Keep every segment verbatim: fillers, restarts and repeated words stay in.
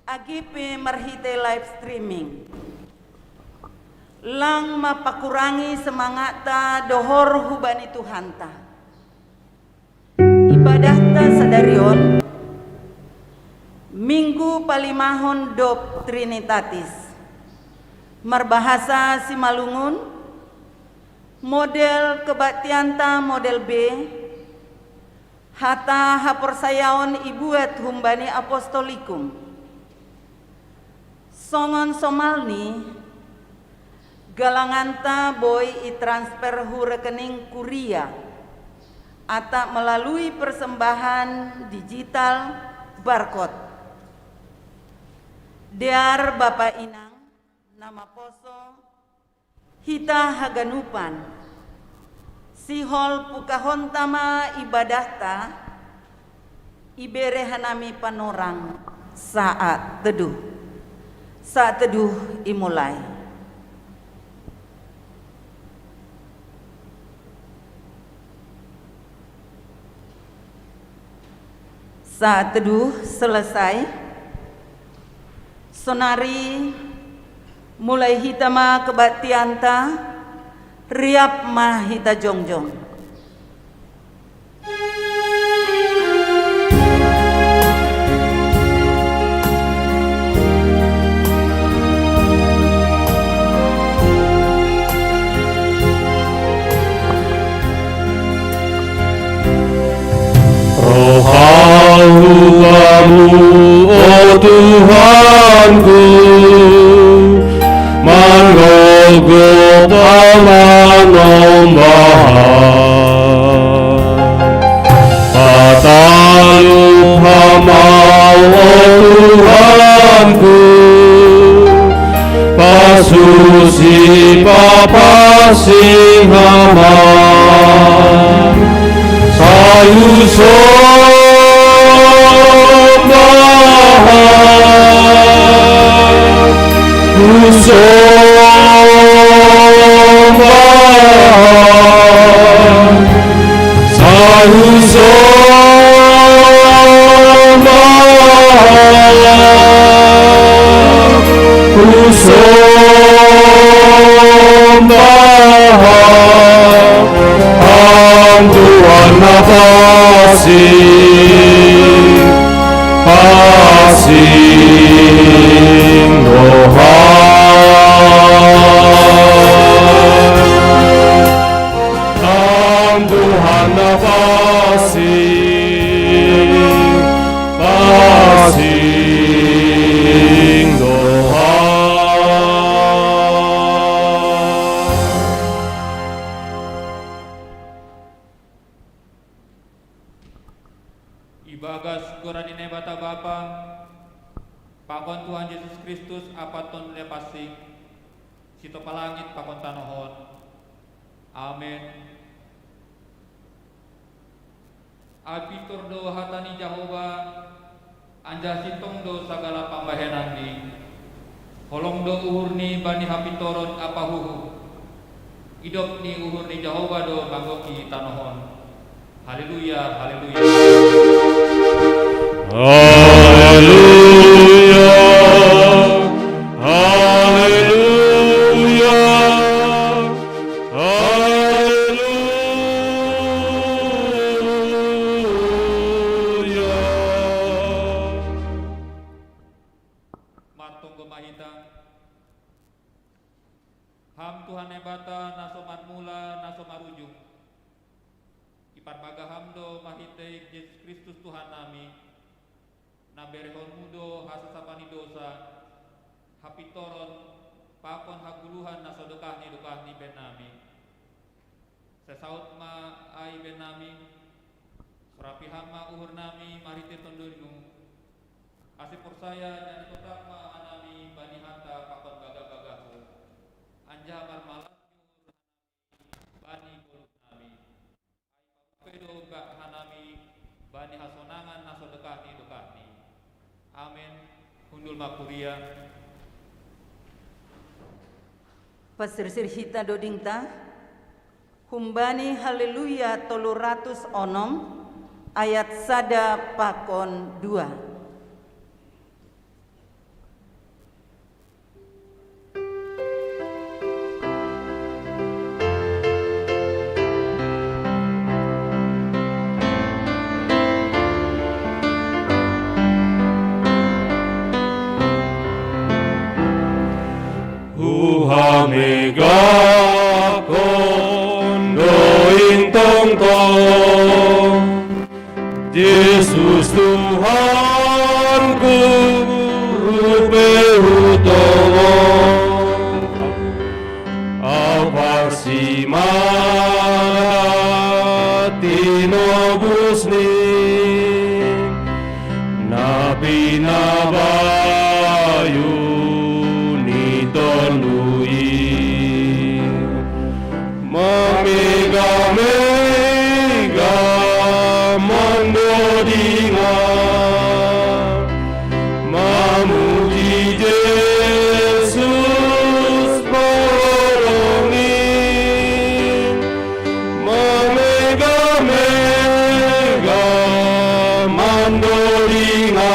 Agi pe marhitei live streaming. Lang mapakurangi semanga'ta dohor hubani Tuhanta. Ibadahta sadari on, Minggu palimahon dob Trinitatis. Marbahasa Simalungun, model kebaktianta model B, hata haporsayaon ibuat humbani Apostolikum. Songon somalni, galanganta boi itransfer hu rekening kuria, atap melalui persembahan digital barcode. Dear Bapa Inang, na maposo, hita haganupan, sihol pukahonta ma ibadahta, ibere hanami panorang saat teduh. Saat teduh imulai. Saat teduh selesai. Sonari mulai hita ma kebaktianta, riap ma hita jongjong. Rohamu Kamu, o Tuhanku, manogop hamanombahan. Patalup Hamau, o Tuhanku, pasusi papansing hama, sai husombahan, husombahan, sai husombahan, husombahan, Ham Tuhan na pansing, pansing do Ham. Ham Tuhan na pansing, pansing do Ham. Ibagas goran ni Naibata Bapa, pakon Tuhan Jesus Kristus, Amaton na pansing, sitopah langit pakon tanoh on. Amen. Ai pintor do hata ni Jahowa, anjaha sintong do sagala pambahenanni. Holong do uhurni bani hapintoron ampa huhut. Idop ni uhur ni Jahowa do manggohi tanoh on. Haleluya, haleluya. Haleluya, haleluya, haleluya. Martonggo ma hita. Ham Tuhan Naibata, na so marmula, na so marujung. Iparmagah Ham do marhitei Jesus Kristus Tuhannami, na berehon-Mu do hasasapan ni dousa, hapintoron, pakon hagoluhan na so dokah ni dokah ni bannami. Sai saut ma ai bannami, surapi Ham ma uhurnami marhitei Tonduy-Mu, ase porsaya jala totap ma hanami bani hata pakon bagah-bagah-Mu, anjaha marmalas ni uhur hanami bani ngolunami. Ai parupa do gok hanami bani hasonangan na so dokah ni dokahni. Amen. Hundul ma kuria. Pasirsir hita dodingta humbani Haleluya tolu ratus onom, ayat sada pakon dua. Megakon doing tongtong, Jesus Tuhanku, rupe hutongo. Apa si mati nobusni, napi nabayu ni tondui. Mamega-mega mandodinga, mamuji Jesus parolongi. Mamega-mega mandodinga,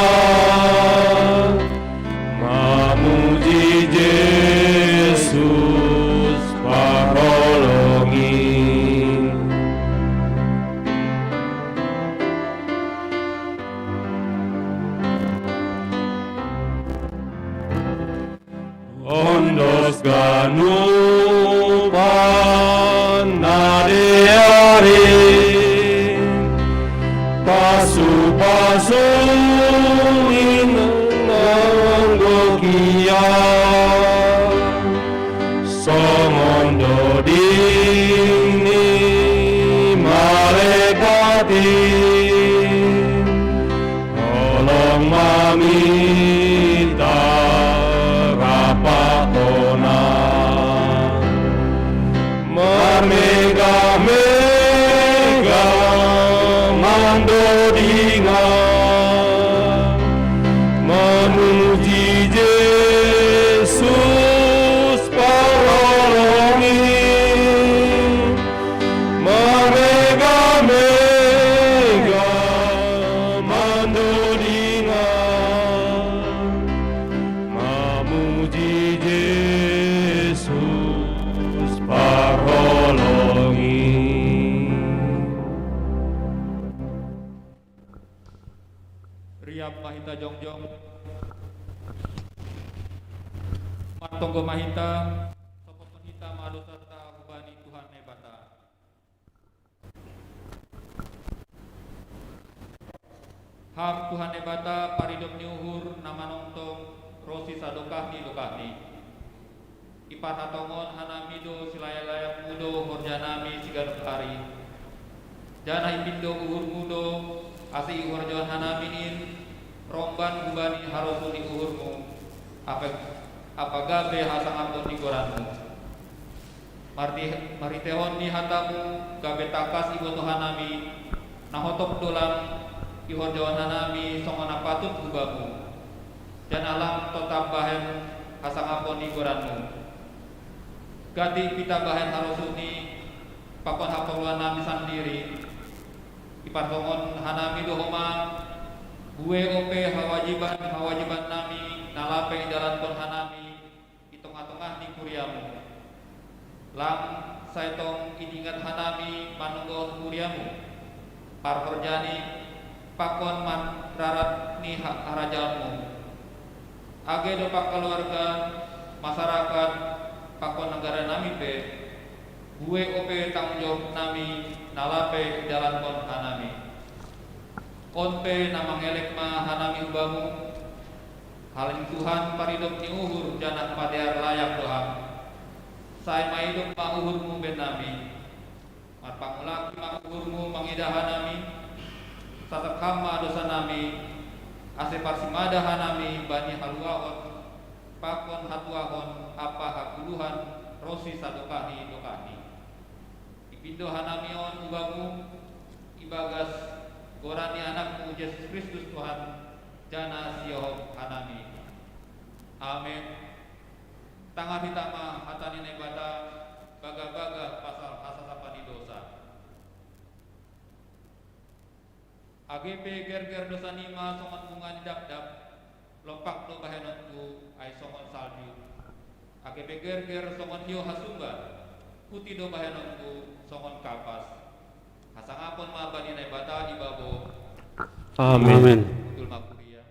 mamuji Jesus parolongi. Ondos ganupan nadeari, pasu-pasu inanggokia. Songon doding ni malekat i, holong mamita rap hona. Mamega-mega mandodinga, mamuji Jesus parolongi. Mamega-mega mandodinga, mamuji Jesus parolongi. Riap ma hita jongjong. Martonggo ma hita, sopotkon hita ma dosanta hubani Tuhan Naibata. Ham Tuhan Naibata, paridop ni uhur na manongtong ro sisadokahni-dokahni. Iparhatongon hanami do silayak-layakmu do horjanami siganup ari. Janah ipindo uhurmu do, ase ihorjahon hanami in romban hubani harosuh ni uhurmu, ampa, ampa gabe hasangapon ni goranmu. Marti-, marhiteihon ni hatamu gabe tangkas ibotoh hanami, na hotop do lam ihorjahon hanami songon na patut hu Bamu, janah lam totap bahen hasangapon ni goranmu. Gati pita bahen harosuhni pakon haporluannami sandiri, ipartongon hanami do homa, buei ope hawajiban-hawajibannami na lape idalankon hanami i tongah-tongah ni kuriamu. Lam sai tong idingat hanami manonggohon kuriamu, parhorjani pakon manrarat ni ha-, harajaonmu. Age dompak kaluarga, masarakat, pakon negara nami pe, buei ope tanggung jawab nami na lape idalankon hanami. On pe na mangelek ma hanami hu Bamu, halani Tuhan paridop ni uhur janah padear layak do Ham. Sai maidop ma uhurmu bennami. Marpangulaki ma uhurmu mangidah hanami, sasap Ham ma dosanami, ase parsimada hanami bani haluahon, pakon hatuahon ampa hagoluhan ro sisadokahni-dokahni. Ipindo hanami on hu Bamu, ibagas goran ni AnakMu Jesus Kristus Tuhan, janah siohop hanami. Amen. Tangar hita ma hata ni Naibata, bagah-bagah pasal hasasapan ni dosa. Age pe gerger dosanima songon bunga ni dapdap, lompak do bahenonku, ai songon salju. Age pe gerger songon hiou hasumba, putih do bahenonku songon kapas. Hasangapon ma bani Naibata i babou. Amen. Amen. Hundul ma kuria.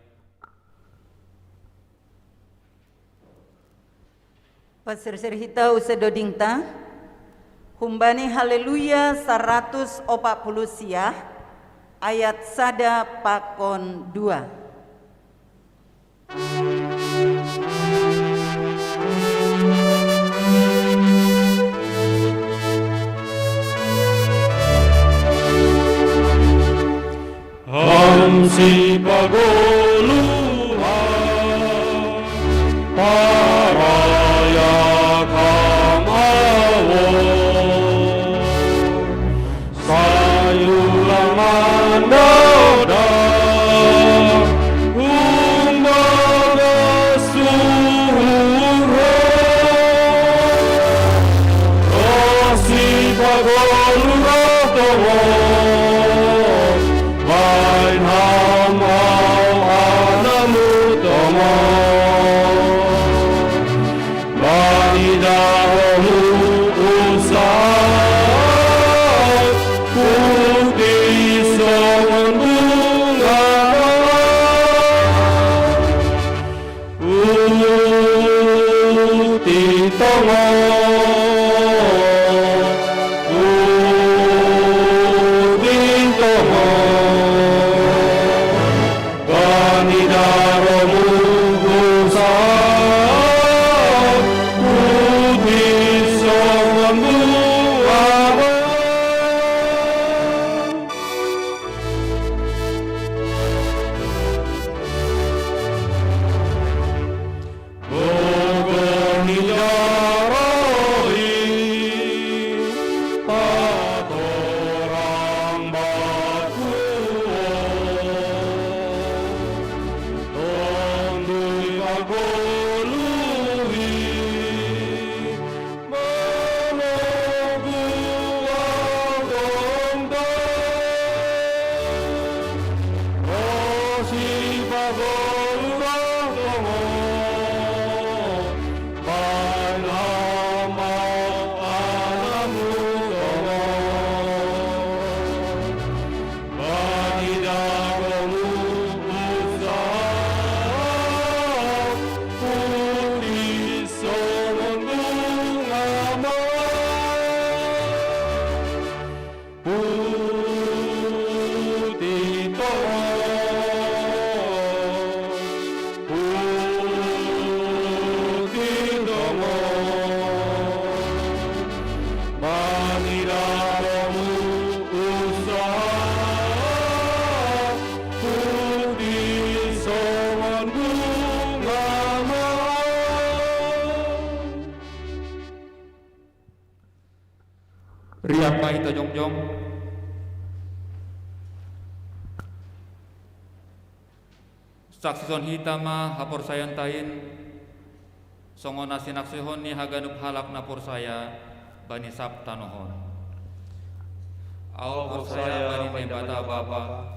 Parsirhita use dodingta, humbani Haleluya saratus opat puluh sia, ayat sada pakon dua. Ham sipagoluhan, parayak ham awo. Sai ulang mandada, umbaga suhur. Roh sipagolu roh tongon, baen ham ahu anamu tongon. Bani daromu usaha, putih songon bunga mawar. Putih tongon, putih tongon. Bani daromu usaha, putih songon bunga mawar. Gogo ni dara i, patorang batu on. Tonduy pagoluhi, manogu ahu Tuhan. Roh sipagolu roh tongon, baen ham ahu anamu tongon. Bani daromu usaha, putih songon bunga mawar. Putih tongon, putih tongon. Bani daromu usaha, putih songon bunga mawar. Riap ma hita jongjong. Saksihon hita ma haporsayaonta in, songon na sinaksihon ni haganup halak na porsaya bani sab tanoh on. Ahu porsaya bani Naibata Bapa,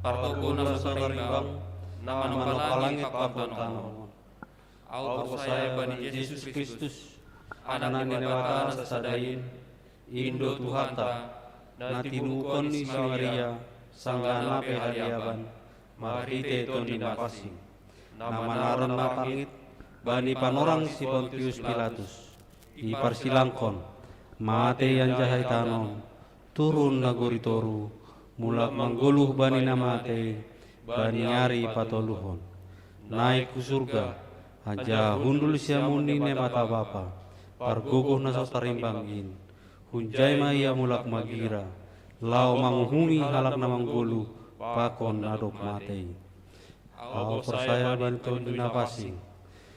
partoguh na so tarimbang, na manompa langit pakon tanoh on. Ahu porsaya bani Jesus Kristus, Anak ni Naibata na sasada in, in do Tuhanta, na tinubuhon ni si Maria, sanggah na pe haliaban, marhite Tondi Napansing, na manaron langit bani panorang si Pontius Pilatus, iparsilangkon, matei anjaha itanom, turun nagori toru, mulak manggoluh bani na matei, bani ari patoluhon. Naik hu surga, anjaha hundul siamun ni Naibata Bapa, pargogoh na so tarimbang in. Hunjai ma Ia mulak magira, laho manguhumi halak na manggoluh pakon na dob matei. Ahu porsaya bani Tondi Napansing,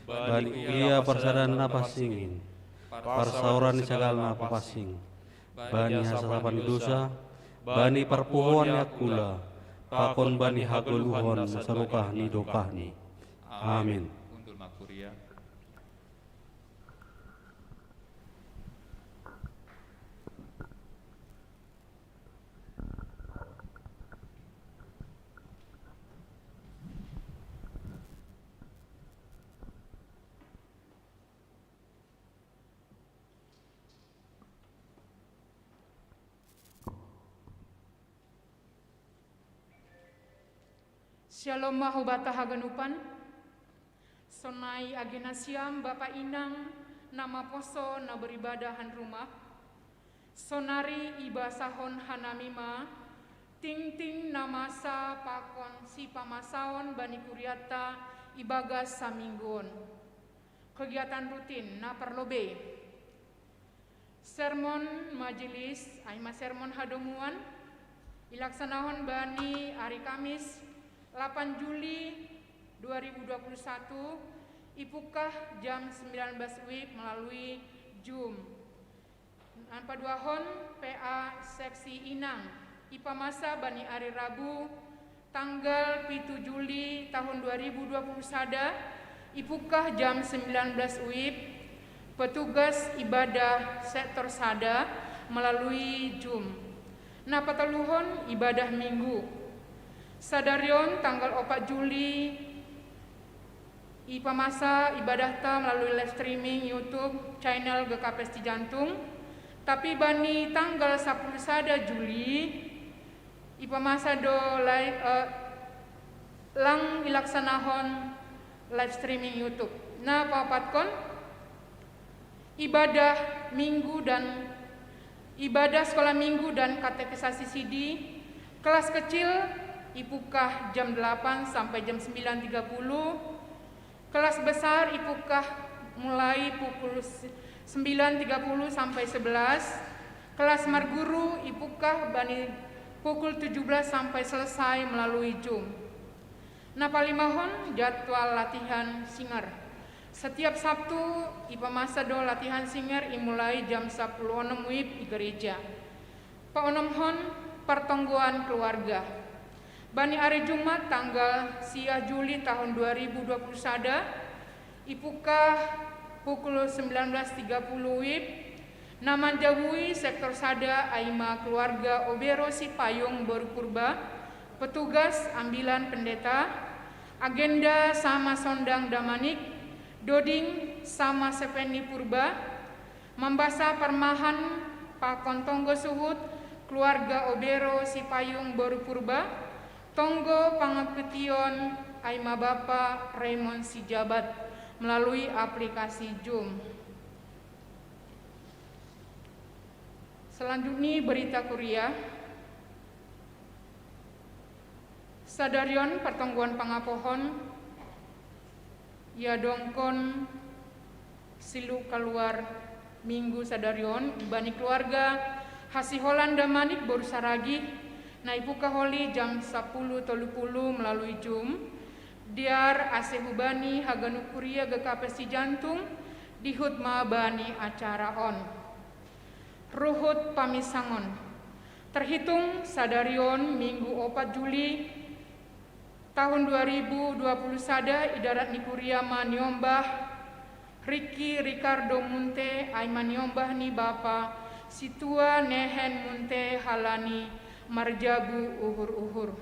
bani kuria parsadaan na pansing in, parsaoran ni sagala na papansing, bani hasasapan ni dosa, bani parpuhoan ni angkula, pakon bani hagoluhon na sadokah ni dokahni. Amin. Hundul ma kuria. Syalom ma hubanta haganupan. Sonai age nasiam bapa inang, Nama poso na beribadah han rumah, sonari ibasahon hanami ma, tingting na masa pakon sipamasaon bani kuriata ibagas samingguon. Kegiatan rutin na parlobei. Sermon majelis, ai ma sermon hadomuan, ilaksanahon bani ari Kamis, lapan Juli dua ribu dua puluh satu, ipungkah jam sembilan belas wib melalui Zoom. Napaduahon P A seksi Inang, ipamasa bani ari Rabu, tanggal pitu Juli tahun dua ribu dua puluh sada, ipungkah jam sembilan belas wib, petugas ibadah sektor sada melalui Zoom. Napatoluhon ibadah Minggu. Sadarion tanggal opat Juli, ipamasa ibadahta melalui live streaming YouTube channel G K P S Cijantung, tapi bani tanggal sapuluh sada Juli, ipamasa do lai-, eh, lang ilaksanahon live streaming YouTube. Napaopatkon, ibadah Minggu dan ibadah Sekolah Minggu dan katekisasi sidi, kelas kecil ipungkah jam delapan sampai jam sembilan tiga puluh, kelas besar ipungkah mulai pukul se-, sembilan tiga puluh sampai sebelas, kelas marguru ipungkah bani pukul tujuh belas sampai selesai melalui Zoom. Napalimahon jadwal latihan singer. Setiap Sabtu, ipamasa do latihan singer imulai jam sapuluh onom wib i gereja. Paonomhon, pertonggoan keluarga. Bani ari Jumat tanggal sia Juli tahun dua ribu dua puluh sada, ipungkah pukul sembilan belas tiga puluh wib, na manjamui sektor sada ai ma keluarga Obero Sipayung boru Purba, petugas ambilan pendeta, agenda sama sondang damanik, doding sama sepeni Purba, mambasa parmahan pakon tonggo suhut keluarga Obero Sipayung boru Purba, tonggo pangapution ai ma Bapa Raymond Sijabat melalui aplikasi Zoom. Selanjutnya berita kuria. Sadarion pertonggoan pangapohon iadongkon siluk kaluar Minggu sadarion bani keluarga Hasiholan Damanik boru Saragih, na ipungkah holi jam sapuluh tolu puluh melalui Zoom, dear ase hubani haganup kuria G K P S Cijantung, dihut ma bani acara on. Ruhut pamisangon. Terhitung sadarion Minggu opat Juli tahun dua ribu dua puluh sada, idarat ni kuria ma niombah Ricky Ricardo Munte, ai ma niombah ni Bapa Situa Nehen Munte halani marjabu uhur-uhur.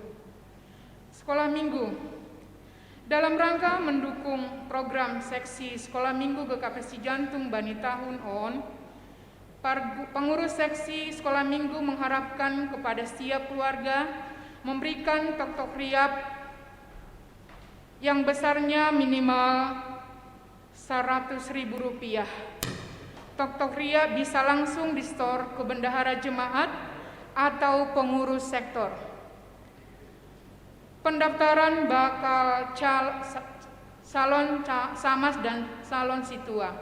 Sekolah Minggu. Dalam rangka mendukung program seksi Sekolah Minggu G K P S Cijantung bani tahun on, pargu-, pengurus seksi Sekolah Minggu mengharapkan kepada setiap keluarga memberikan toktok riap yang besarnya minimal seratus ribu rupiah. Toktok riap bisa langsung disetor ke bendahara jemaat atau pengurus sektor. Pendaftaran bakal cal-, sa-, salon ca-, samas dan salon situa.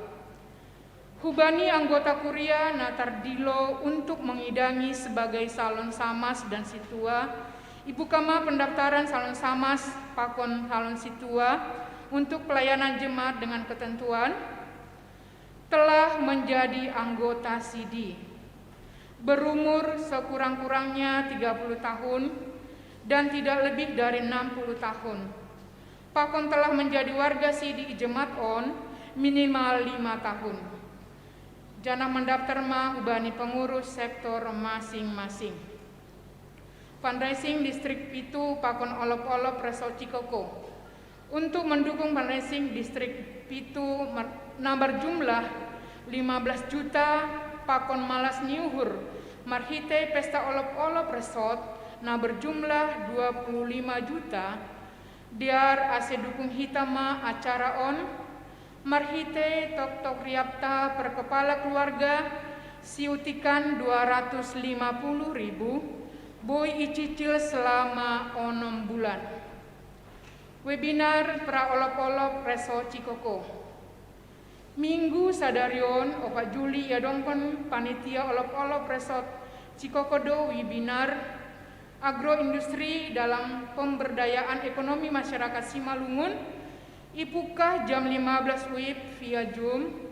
Hubani anggota kuria na tardilo untuk mengidangi sebagai salon samas dan situa, ibuka ma pendaftaran salon samas pakon salon situa untuk pelayanan jemaat dengan ketentuan telah menjadi anggota sidi, berumur sekurang-kurangnya tiga puluh tahun dan tidak lebih dari enam puluh tahun. Pakon telah menjadi warga sidi i jemaat on minimal lima tahun. Janah mandaftar ma hubani pengurus sektor masing-masing. Fundraising Distrik pitu pakon olop-olop Resort Cikoko. Untuk mendukung fundraising Distrik pitu mer-, na berjumlah lima belas juta pakon malas ni uhur marhitei pesta olop-olop Resort na berjumlah dua puluh lima juta, dear ase dukung hita ma acara on, Marhitei toktok riapta per kepala keluarga, siutikan dua ratus lima puluh ribu, boi icicil selama onom bulan. Webinar pra olop-olop Reso Cikoko. Minggu sadarion opat Juli iadongkon panitia olop-olop Resort Cikoko do webinar agroindustri dalam pemberdayaan ekonomi masyarakat Simalungun, ipukah jam lima belas wib via Zoom.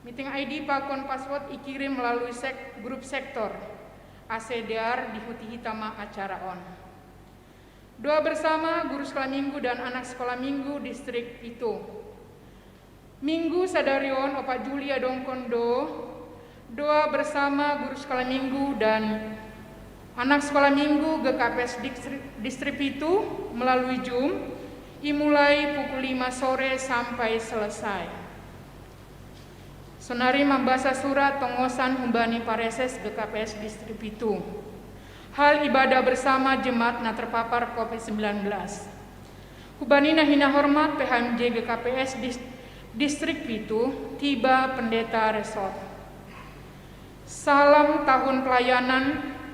Meeting I D pakon password ikirim melalui sek grup sektor. Ase dear dihuti hita ma acara on. Doa bersama guru sekolah minggu dan anak sekolah minggu distrik pitu. Minggu sadarion opat Juli iadongkon do doa bersama guru sekolah minggu dan anak sekolah minggu G K P S distrik, distrik pitu melalui Zoom, imulai pukul lima sore sampai selesai. Sonari mambasa surat tongosan humbani pareses G K P S distrik pitu. Hal ibadah bersama jemaat na terpapar covid sembilan belas. Humbani na hina hormat P H M J G K P S distrik pitu, tiba pendeta resort. Salam tahun pelayanan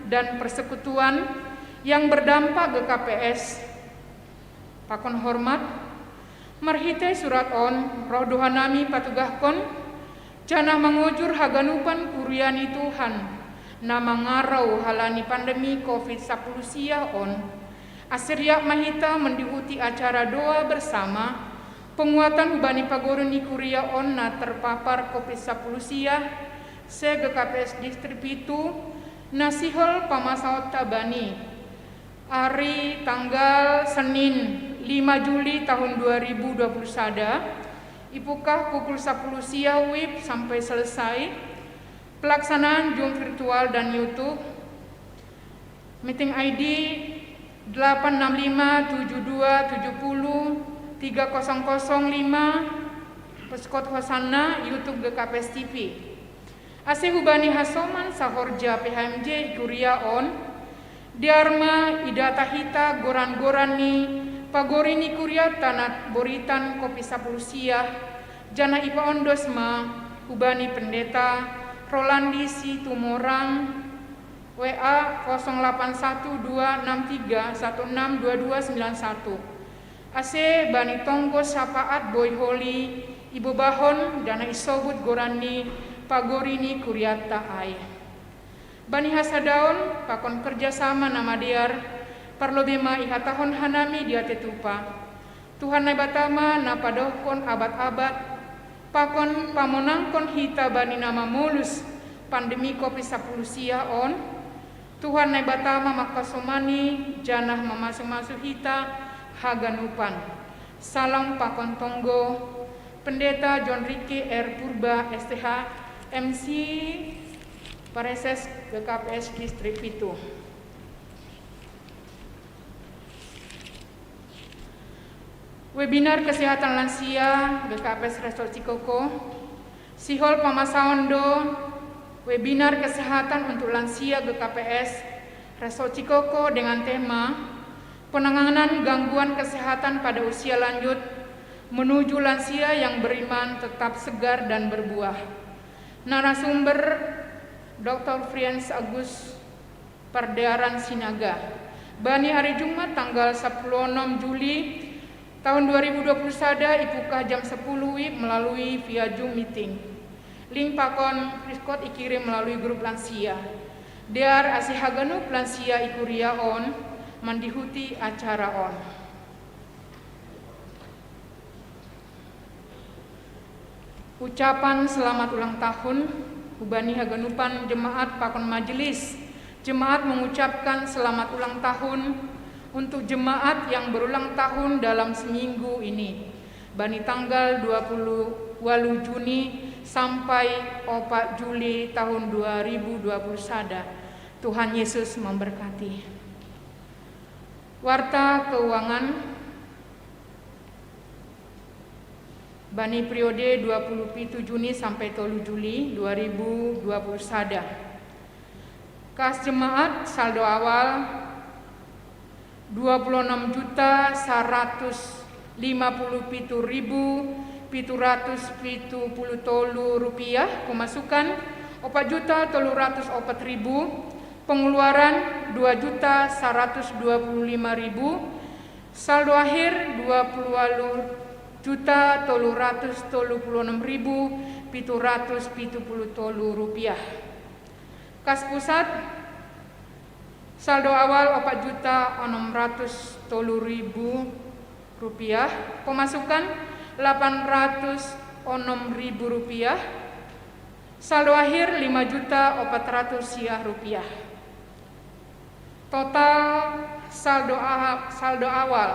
dan persekutuan yang berdampak G K P S. Pakon hormat, marhitei surat on, roh do hanami patugahkon, janah mangojur haganupan kuria ni Tuhan, na mangarau halani pandemi covid sapuluh siah on, ase riap ma hita mandihuti acara doa bersama, penguatan humbani pagori ni kuria on na terpapar covid sapuluh siah, se G K P S distrik pitu, na sihol pamasaonta bani. Ari tanggal Senin lima Juli tahun dua ribu dua puluh sada, ipukah pukul sapuluh siah wib sampai selesai. Pelaksanaan Zoom virtual dan YouTube. Meeting I D delapan enam lima tujuh dua tujuh puluh tiga kosong kosong lima, Peskot Hosanna, YouTube G K P S T V. Ase humbani hasoman sahorja P H M J i kuria on, dear ma idata hita goran-goran ni pagori ni kuriata na boritan covid sapuluh siah, janah ipaondos ma humbani pendeta Rolandi Situmorang, W A kosong delapan satu dua enam tiga satu enam dua dua sembilan satu. Ase bani tonggo sapaat boi holi ibobahon janah isobut goran ni pagori ni kuriata ai. Bani hasadaon pakon kerja sama na madear, parlobei ma ihatahon hanami di ate tupa. Tuhan Naibata ma na padohkon abat-abat, pakon pamonangkon hita bani na mamolus pandemi covid sapuluh siah on. Tuhan Naibata ma mangkasomani janah mamasu-masu hita haganupan. Salam pakon tonggo, Pendeta John Ricky R Purba, S T H, M C, Pareses G K P S Distrik pitu. Webinar Kesehatan Lansia G K P S Resort Cikoko. Sihol pamasaon do webinar kesehatan untuk lansia G K P S Resort Cikoko dengan tema Penanganan Gangguan Kesehatan pada Usia Lanjut Menuju Lansia yang Beriman Tetap Segar dan Berbuah. Narasumber Doktor Frians Agus Pardearan Sinaga. Bani ari Jumat tanggal sapuluh onom Juli tahun dua ribu dua puluh sada, ipukah jam sapuluh wib melalui via Zoom meeting. Link pakon screenshot ikirim melalui grup lansia. Dear ase haganup lansia i kuria on mandihuti acara on. Ucapan selamat ulang tahun humbani haganupan jemaat pakon majelis. Jemaat mengucapkan selamat ulang tahun untuk jemaat yang berulang tahun dalam seminggu ini, bani tanggal dua puluh walu Juni sampai opat Juli tahun dua ribu dua puluh sada. Tuhan Yesus memberkati. Warta keuangan bani periode dua puluh pitu Juni sampai tolu Juli dua ribu dua puluh sada. Kas jemaat saldo awal dua puluh enam juta seratus lima puluh pitu ribu pitu ratus pitu puluh tolu rupiah, pemasukan opat juta tolu ratus opat ribu, pengeluaran dua juta seratus dua puluh lima ribu, saldo akhir dua puluh walu juta tolu ratus tolu puluh enam ribu pitu ratus pitu puluh tolu rupiah. Kas pusat, saldo awal opat juta enam ratus tolu ribu rupiah, pemasukan delapan ratus enam ribu rupiah, saldo akhir lima juta opat ratus siah rupiah. Total saldo, aha- saldo awal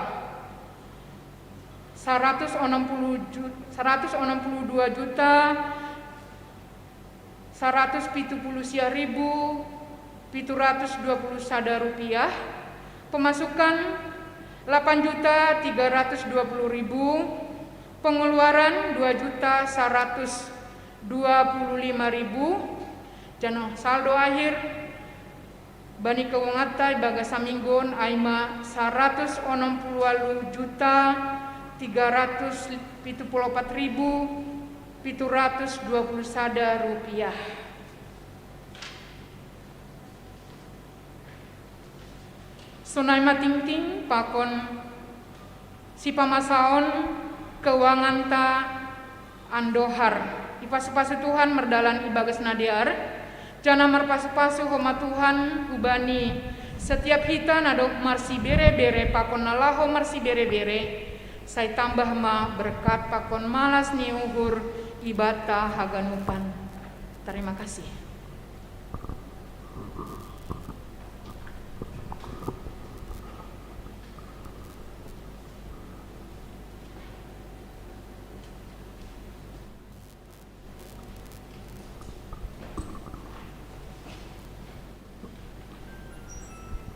seratus enam puluh ju- seratus enam puluh dua juta seratus pitu puluh sia ribu pitu ratus dua puluh sada rupiah, pemasukan delapan juta tiga ratus dua puluh ribu, pengeluaran dua juta seratus dua puluh lima ribu, jano saldo akhir bani keuangan ta ibagas saminggu on ai ma seratus enam puluh walu juta tiga ratus pitu puluh opat ribu pitu ratus dua puluh sada rupiah. Sonai ma tingting pakon sipamasaon keuanganta andohar. Ipasu-pasu Tuhan mardalan ibagas na dear, janah marpasu-pasu homa Tuhan hubani setiap hita na dob marsibere-bere pakon na laho marsibere-bere, sai tambah ma berkat pakon malas ni uhur ibanta haganupan. Terima kasih.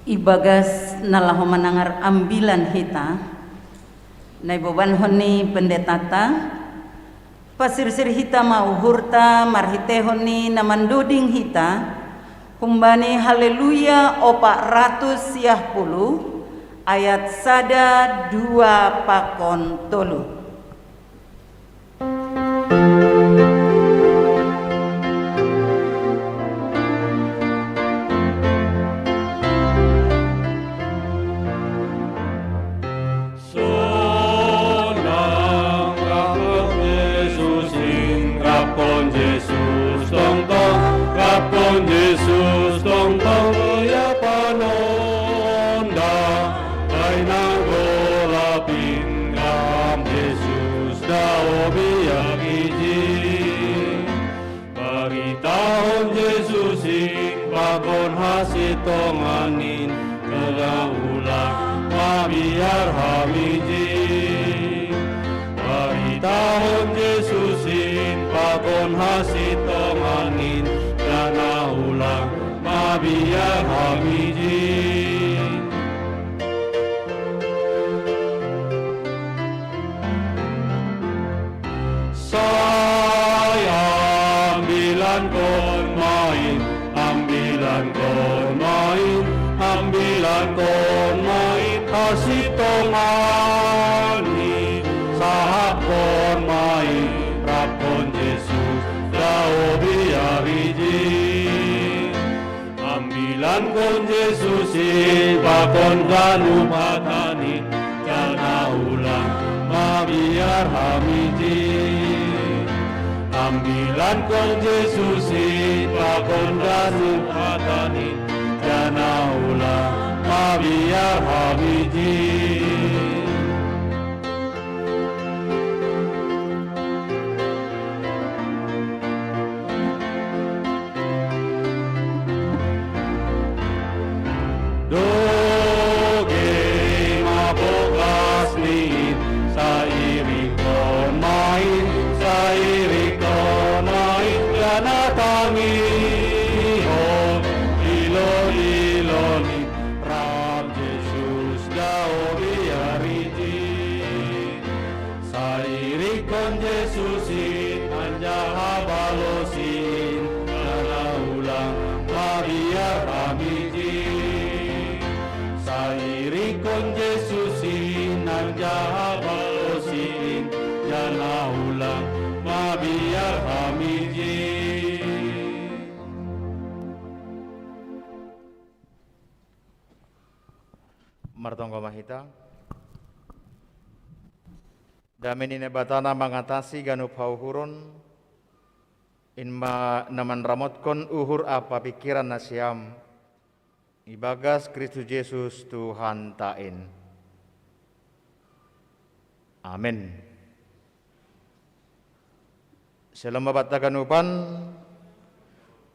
Ibagas na laho manangar ambilan hita, na ibobankon ni pendetata, pasirsir hita ma uhurta marhiteihon ni na mandoding hita, humbani Haleluya opat ratus siah puluh, ayat sada, dua pakon tolu. Sonang, rap kon Jesus in, rap kon Jesus tongtong, rap kon Jesus tongtong, ia panonda, ai nang golap in, rap Jesus dao biar ijin. Baritahon Jesus in pakon hasintongan in, jana ulang mabiar ham ijin. Baritahon Jesus in pakon hasintongan in, jana ulang mabiar ham ijin. Sai ambilankon ma in, ambilankon ma in, ambilankon ma in, hasintongan in, sahaphon ma in, rap kon Jesus dao biar ijin. Ambilankon Jesus in pakon ganup hata nin, jana ulang mabiar ham ijin. Ambilankon Jesus in pakon ganup hata nin, jana ulang mabiar ham ijin. Dogei ma bogas ni in, sai irikkon ma in, sai irikkon ma in, jana tangihon, ilo-ilo nin, rap Jesus dao biar ijin. Sai irikkon Jesus in, anjaha balosi in, jana ulang mabiar ham ijin. Sai irikkon Jesus in, anjaha balosi in, jana ulang Mabiar hamiji. Martonggo ma hita. Dame ni Naibata na mangatasi ganup hauhuron, in ma na manramotkon uhur ampa pingkiran nasiam, ibagas Kristus Jesus Tuhanta in. Amen. Syalom banta haganupan,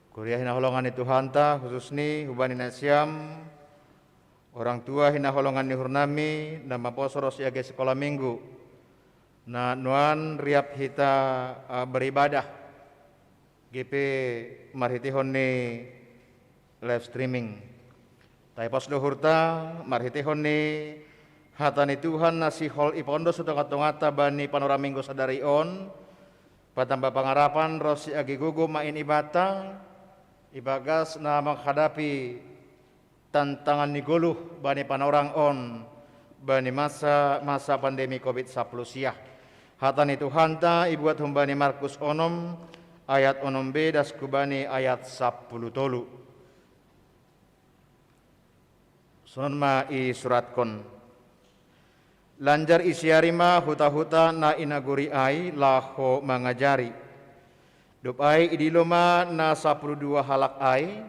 kuria hinaholongan ni Tuhanta, khusus ni hubani nasiam orang tua hinaholongan ni uhurnami na maposo ro sian age sikola minggu, na nuaeng riap hita, ah, beribadah, age pe marhiteihon ni live streaming. Taipos do uhurta marhiteihon ni hata ni Tuhan na sihol ipaondos hu tongatonganta bani panorang minggu sadari on, patamba pangarapan ro sian age gogo ma in ibanta, ibagas na manghadapi tantangan ni goluh bani panorang on, bani masa, masa pandemi covid sampulu sia. Hata ni Tuhanta ibuat humbani Markus onom ayat onom be das hubani ayat sampulu tolu. Sonon ma isuratkon. Lanjar isiari ma huta-huta na i nagori ai laho mangajari. Dob ai idilo ma na sampulu dua halak ai,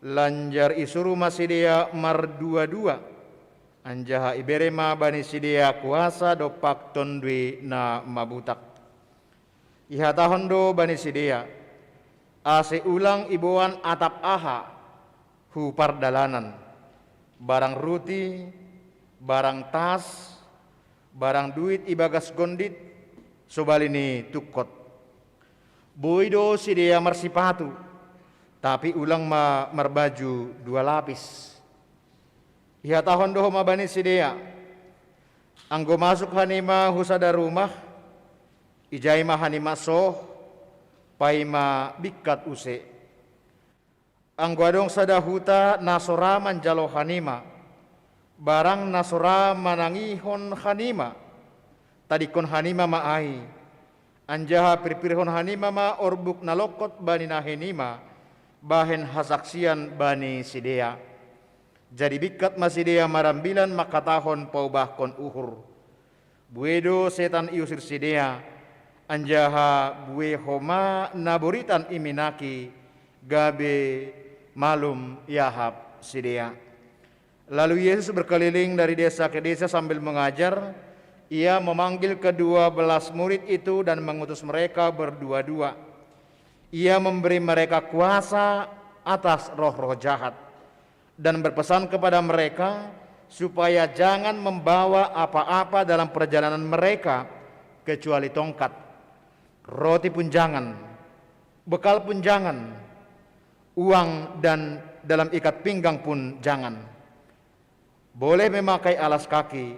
lanjar isuru ma sidea mardua-dua, anjaha ibere ma bani sidea kuasa dompak Tonduy Na Mabutak. Ihatahon do bani sidea, ase ulang iboan atap aha hu pardalanan, barang ruti, barang tas, barang duit ibagas gondit, sobali ni tungkot. Boi do sidea marsipatu, tapi ulang ma marbaju dua lapis. Ihatahon do homa bani sidea, anggo masuk hanima hu sada rumah, ijai ma hanima soh, paima bingkat use. Anggo adong sada huta na so ra manjalo hanima, barang na so ra manangihon hanima, tadingkon hanima ma ai, anjaha pirpirhon hanima ma orbuk na longkot bani nahenima, bahen hasaksian bani sidea. Jadi bingkat ma sidea marambilan mangkatahon paubahkon uhur. Bue do setan iusir sidea, anjaha bue homa na boritan iminaki, gabe malum iahap sidea. Lalu Yesus berkeliling dari desa ke desa sambil mengajar. Ia memanggil kedua belas murid itu dan mengutus mereka berdua-dua. Ia memberi mereka kuasa atas roh-roh jahat dan berpesan kepada mereka supaya jangan membawa apa-apa dalam perjalanan mereka kecuali tongkat. Roti pun jangan, bekal pun jangan, uang dan dalam ikat pinggang pun jangan. Boleh memakai alas kaki,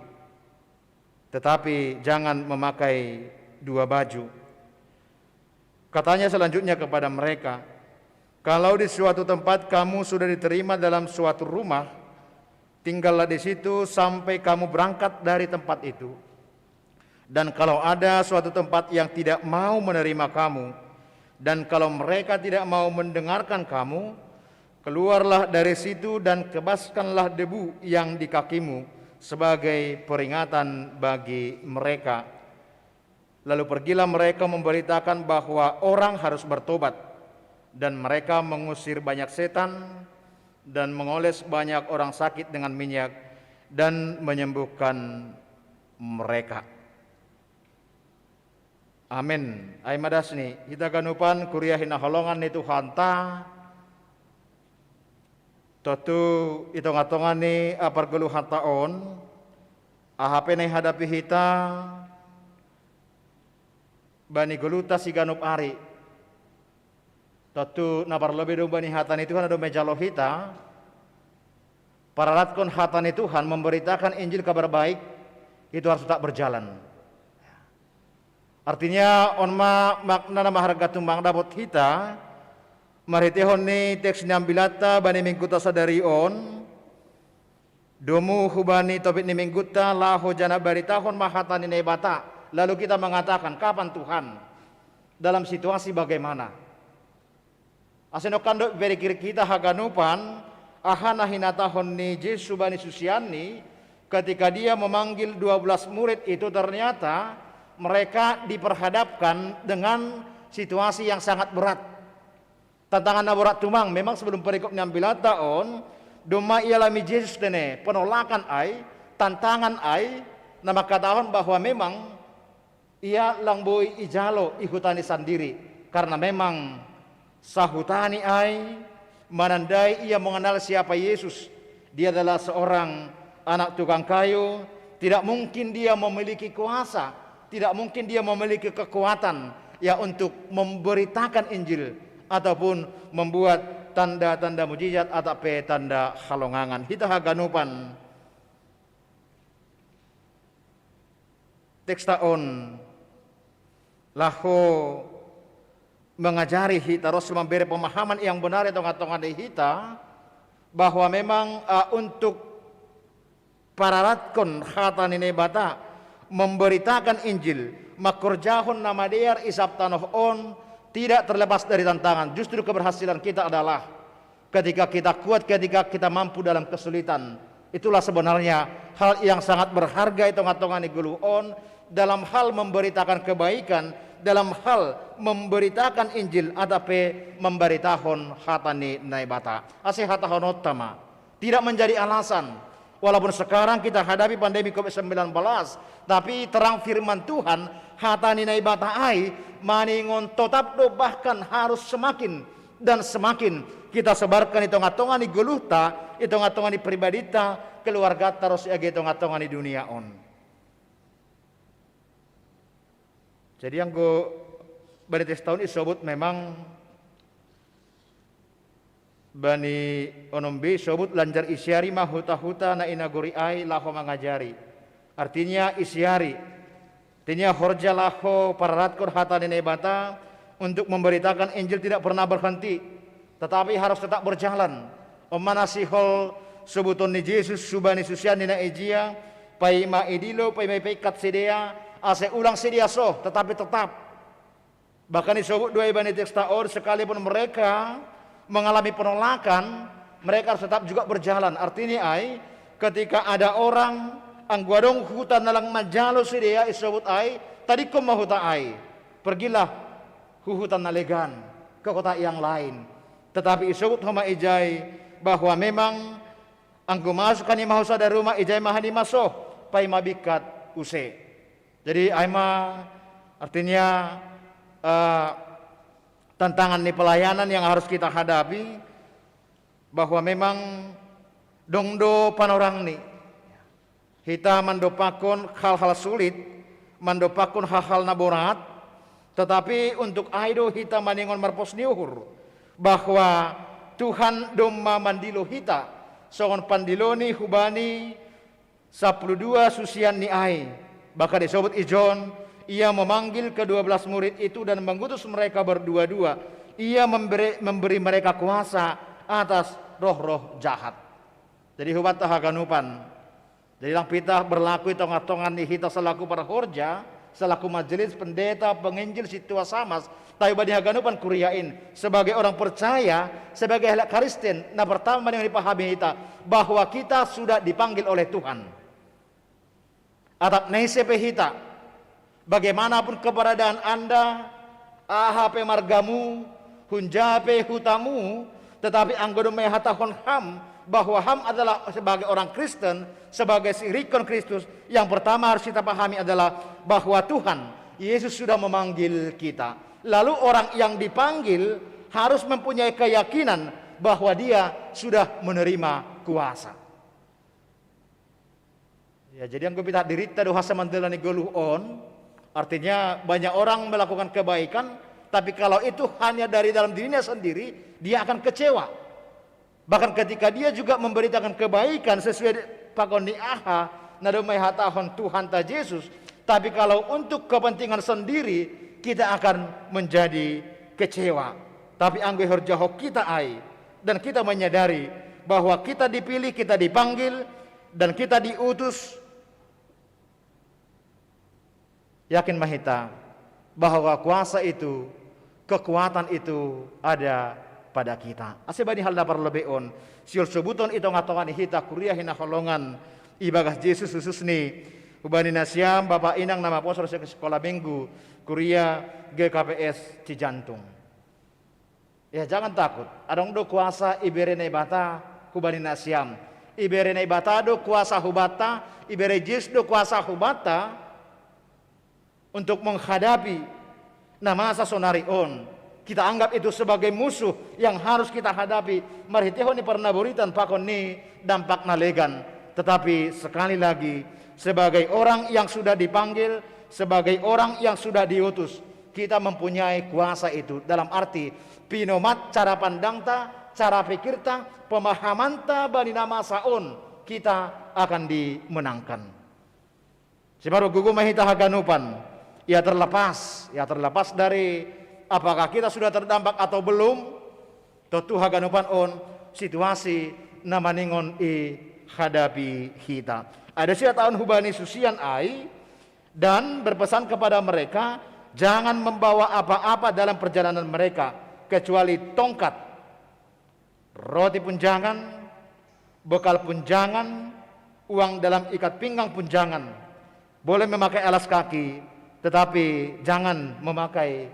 tetapi jangan memakai dua baju. Katanya selanjutnya kepada mereka, "Kalau di suatu tempat kamu sudah diterima dalam suatu rumah, tinggallah di situ sampai kamu berangkat dari tempat itu. Dan kalau ada suatu tempat yang tidak mau menerima kamu, dan kalau mereka tidak mau mendengarkan kamu, keluarlah dari situ dan kebaskanlah debu yang di kakimu sebagai peringatan bagi mereka." Lalu pergilah mereka memberitakan bahwa orang harus bertobat, dan mereka mengusir banyak setan dan mengoles banyak orang sakit dengan minyak dan menyembuhkan mereka. Amen. Ai ma dasni, hita ganupan kuria hinaholongan ni Tuhanta, tontu i tonga-tonga ni, ah, pargoluhanta on, aha pe na ihadapi hita bani goluhta siganup ari, tontu na parlobei do bani hata ni Tuhan na dob manjalo hita, pararatkon hata ni Tuhan, memberitakan Injil, Kabar Baik, itu harus tetap berjalan. Artinya, on ma makna na maharga tumang dapot hita marhiteihon ni teks ni ambilanta bani mingguta sadari on, domu hubani topik ni mingguta, laho janah baritahon ma hata ni Naibata, Lalu kita mengatakan, "Kapan Tuhan? Dalam situasi bagaimana?" Ase no kando' berikir kita haganupan, aha nahinatahon ni Jesus bani susianni, ketika Dia memanggil dua belas murid itu, ternyata mereka diperhadapkan dengan situasi yang sangat berat. Tantangan na borat tumang. Memang sebelum perikop ni ambilanta on, domma ialami Jesus tene penolakan ai, tantangan ai, na mangkatahon bahwa memang ia lang boi ijalo i hutani sandiri, karena memang sahutani ai menandai ia mengenal siapa Yesus. Dia adalah seorang anak tukang kayu, tidak mungkin dia memiliki kuasa, tidak mungkin dia memiliki kekuatan ya untuk memberitakan Injil ataupun membuat tanda-tanda mujizat atau pe tanda halongangan. Hita haganupan, teksta on laho mengajari hita, ros mambere pemahaman yang benar i tonga-tonga ni hita, bahwa memang, eh, untuk pararatkon hata ni Naibata, memberitakan Injil, mangkorjahon na madear i sab tanoh on, tidak terlepas dari tantangan. Justru keberhasilan kita adalah ketika kita kuat, ketika kita mampu dalam kesulitan. Itulah sebenarnya hal yang sangat berharga i tonga-tonga ni goluh on, dalam hal memberitakan kebaikan, dalam hal memberitakan Injil, atau pe memberitahon hata ni Naibata. Ase hatahononta ma, tidak menjadi alasan. Walaupun sekarang kita hadapi pandemi covid sembilan belas, tapi terang firman Tuhan, hata ni Naibata ai, maningon totap do, bahkan harus semakin dan semakin kita sebarkan i tonga-tonga ni goluhta, i tonga-tonga ni pribadita, keluargata, ro siaga i tonga-tonga ni dunia on. Jadi anggo bani teksta on isobut memang bani onom B isobut lanjar isiari ma huta-huta na i nagori ai laho mangajari. Artinya isiari. Artinya horja laho pararatkon hata ni Naibata untuk memberitakan Injil tidak pernah berhenti, tetapi harus tetap berjalan. On ma na sihol sobuton ni Jesus subani susianni na ijia, paima idilo, paima ipeingkat sidea, ase ulang sidea soh, tetapi tetap. Bahkan isobut do ai bani teksta on, sekalipun mereka mengalami penolakan, mereka harus tetap juga berjalan. Artinya ai, ketika ada orang, anggo adong huta na lang manjalo sidea, isobut ai, tadingkon ma huta ai. Pergilah hu huta na legan, ke kota yang lain. Tetapi isobut homa ijai bahwa memang anggo masuk hanima hu sada ruma, ijai ma hanima soh, paima bingkat use. Jadi ai ma artinya, eh, tantangan ni pelayanan yang harus kita hadapi, bahwa memang dong do panorangni. Hita mandompakkon hal-hal sulit, mandompakkon hal-hal na borat, tetapi untuk ai do hita maningon marpos ni uhur, bahwa Tuhan domma mandilo hita, songon pandiloni hubani sampulu dua susianni ai. Bahkan isobut i John, Ia memanggil kedua belas murid itu dan mengutus mereka berdua-dua. Ia memberi, memberi mereka kuasa atas roh-roh jahat. Jadi hubanta haganupan. Jadi lang pitah berlaku i tonga-tonga ni hita selaku parhorja, selaku majelis, pendeta, penginjil, sintua, samas, tapi bani haganupan kuria in, sebagai orang percaya, sebagai halak Kristen, na pertama yang dipahami hita, bahwa kita sudah dipanggil oleh Tuhan. Atap na ise pe hita, bagaimanapun keberadaan Anda, aha pe margamu, hunja pe hutamu, tetapi anggo domma ihatahon ham bahwa ham adalah sebagai orang Kristen, sebagai sirikkon Kristus, yang pertama harus kita pahami adalah bahwa Tuhan Yesus sudah memanggil kita. Lalu orang yang dipanggil harus mempunyai keyakinan bahwa dia sudah menerima kuasa. Ya, jadi anggo pitah dirinta do hasa mandalani goluh on, artinya banyak orang melakukan kebaikan, tapi kalau itu hanya dari dalam dirinya sendiri, dia akan kecewa. Bahkan ketika dia juga memberitakan kebaikan sesuai pakon ni aha na domma ihatahon Tuhanta Jesus, tapi kalau untuk kepentingan sendiri, kita akan menjadi kecewa. Tapi anggo ihorjahon hita ai, dan kita menyadari bahwa kita dipilih, kita dipanggil, dan kita diutus, Yakin ma hita bahwa kuasa itu, kekuatan itu ada pada kita. Ase bani hal na parlobei on, sihol sobuton i tonga-tonga ni hita kuria hinaholongan ibagas Jesus, khususni hubani nasiam bapa inang na maposo ro sikola minggu kuria G K P S Cijantung. Ya, jangan takut. Adong do kuasa ibere Naibata hubani nasiam. Ibere Naibata do kuasa hubanta, ibere Jesus do kuasa hubanta untuk menghadapi na masa sonari on. Kita anggap itu sebagai musuh yang harus kita hadapi marhitehon ni parnaboritan pakon ni dampak na legan. Tetapi sekali lagi, sebagai orang yang sudah dipanggil, sebagai orang yang sudah diutus, kita mempunyai kuasa itu. Dalam arti pinomat cara pandangta, cara pikirta, pemahamanta bani na masa on, kita akan dimenangkan. Simargogoh ma hita haganupan, ya terlepas, ya terlepas dari apakah kita sudah terdampak atau belum, tontu haganupan on situasi na maningon i hadapi hita. Ai do sia taon hubani susian ai dan berpesan kepada mereka, jangan membawa apa-apa dalam perjalanan mereka kecuali tongkat. Roti pun jangan, bekal pun jangan, uang dalam ikat pinggang pun jangan. Boleh memakai alas kaki, tetapi jangan memakai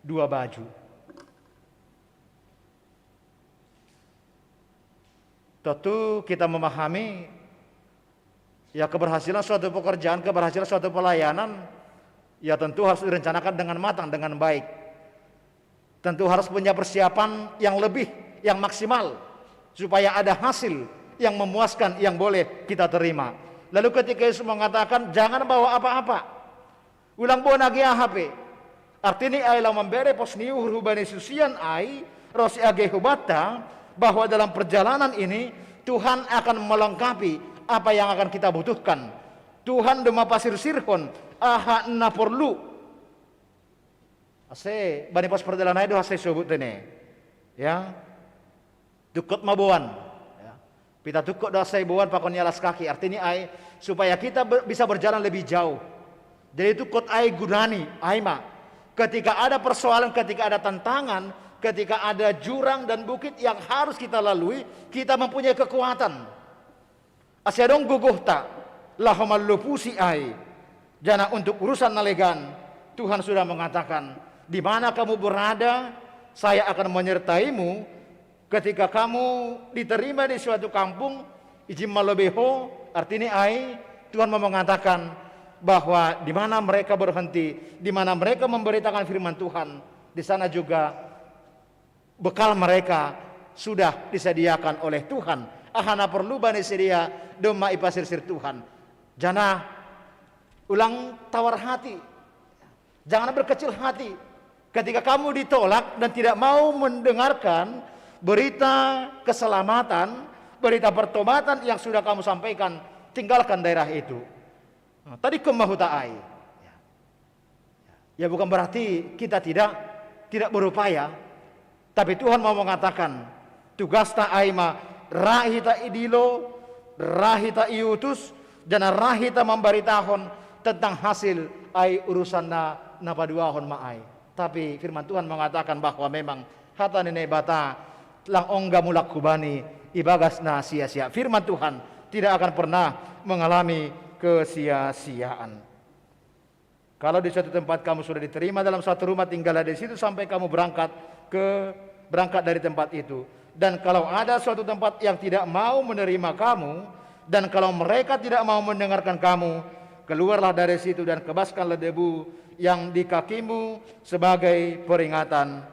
dua baju. Tentu kita memahami, ya, keberhasilan suatu pekerjaan, keberhasilan suatu pelayanan, ya, tentu harus direncanakan dengan matang, dengan baik. Tentu harus punya persiapan yang lebih, yang maksimal, supaya ada hasil yang memuaskan yang boleh kita terima. Lalu ketika Yesus mengatakan, "Jangan bawa apa-apa," ulang boan age aha pe. Artini ai laho mambere pos ni uhur hubani susian ai ro sian age hubanta, bahwa dalam perjalanan ini Tuhan akan melengkapi apa yang akan kita butuhkan. Tuhan do mapasirsirhon aha na porlu. Ase bani pos perjalanan ai do ase sobut tene. Ya. Tungkot ma boan. Ya. Pita tungkot do ase boan pakon ni alas kaki. Artini ai supaya kita ber-, bisa berjalan lebih jauh. Jadi tungkot ai gunani, ai ma. Ketika ada persoalan, ketika ada tantangan, ketika ada jurang dan bukit yang harus kita lalui, kita mempunyai kekuatan. Ase adong gogohta laho mallopusi ai. Janah untuk urusan na legan, Tuhan sudah mengatakan, "Di mana kamu berada, saya akan menyertaimu." Ketika kamu diterima di suatu kampung, ijin ma lobei ho, artini ai Tuhan mau mengatakan bahwa di mana mereka berhenti, di mana mereka memberitakan firman Tuhan, di sana juga bekal mereka sudah disediakan oleh Tuhan. Aha na porlu bani sidea domma ipasirsir Tuhan. Janah ulang tawar hati. Jangan berkecil hati. Ketika kamu ditolak dan tidak mau mendengarkan berita keselamatan, berita pertobatan yang sudah kamu sampaikan, tinggalkan daerah itu. Nah, tadi kemah huta ai. Ya, bukan berarti kita tidak, tidak berupaya. Tapi Tuhan mau mengatakan, tugasta ai ma ra hita idilo, ra hita iutus, janah ra hita mambaritahon tentang hasil ai urusan na, na paduahon ma ai. Tapi firman Tuhan mengatakan bahwa memang hata ni Naibata lang ongga mulak hubani ibagas na sia-sia. Firman Tuhan tidak akan pernah mengalami kesia-siaan. Kalau di suatu tempat kamu sudah diterima dalam suatu rumah, tinggallah di situ sampai kamu berangkat ke, berangkat dari tempat itu. Dan kalau ada suatu tempat yang tidak mau menerima kamu, dan kalau mereka tidak mau mendengarkan kamu, keluarlah dari situ dan kebaskanlah debu yang di kakimu sebagai peringatan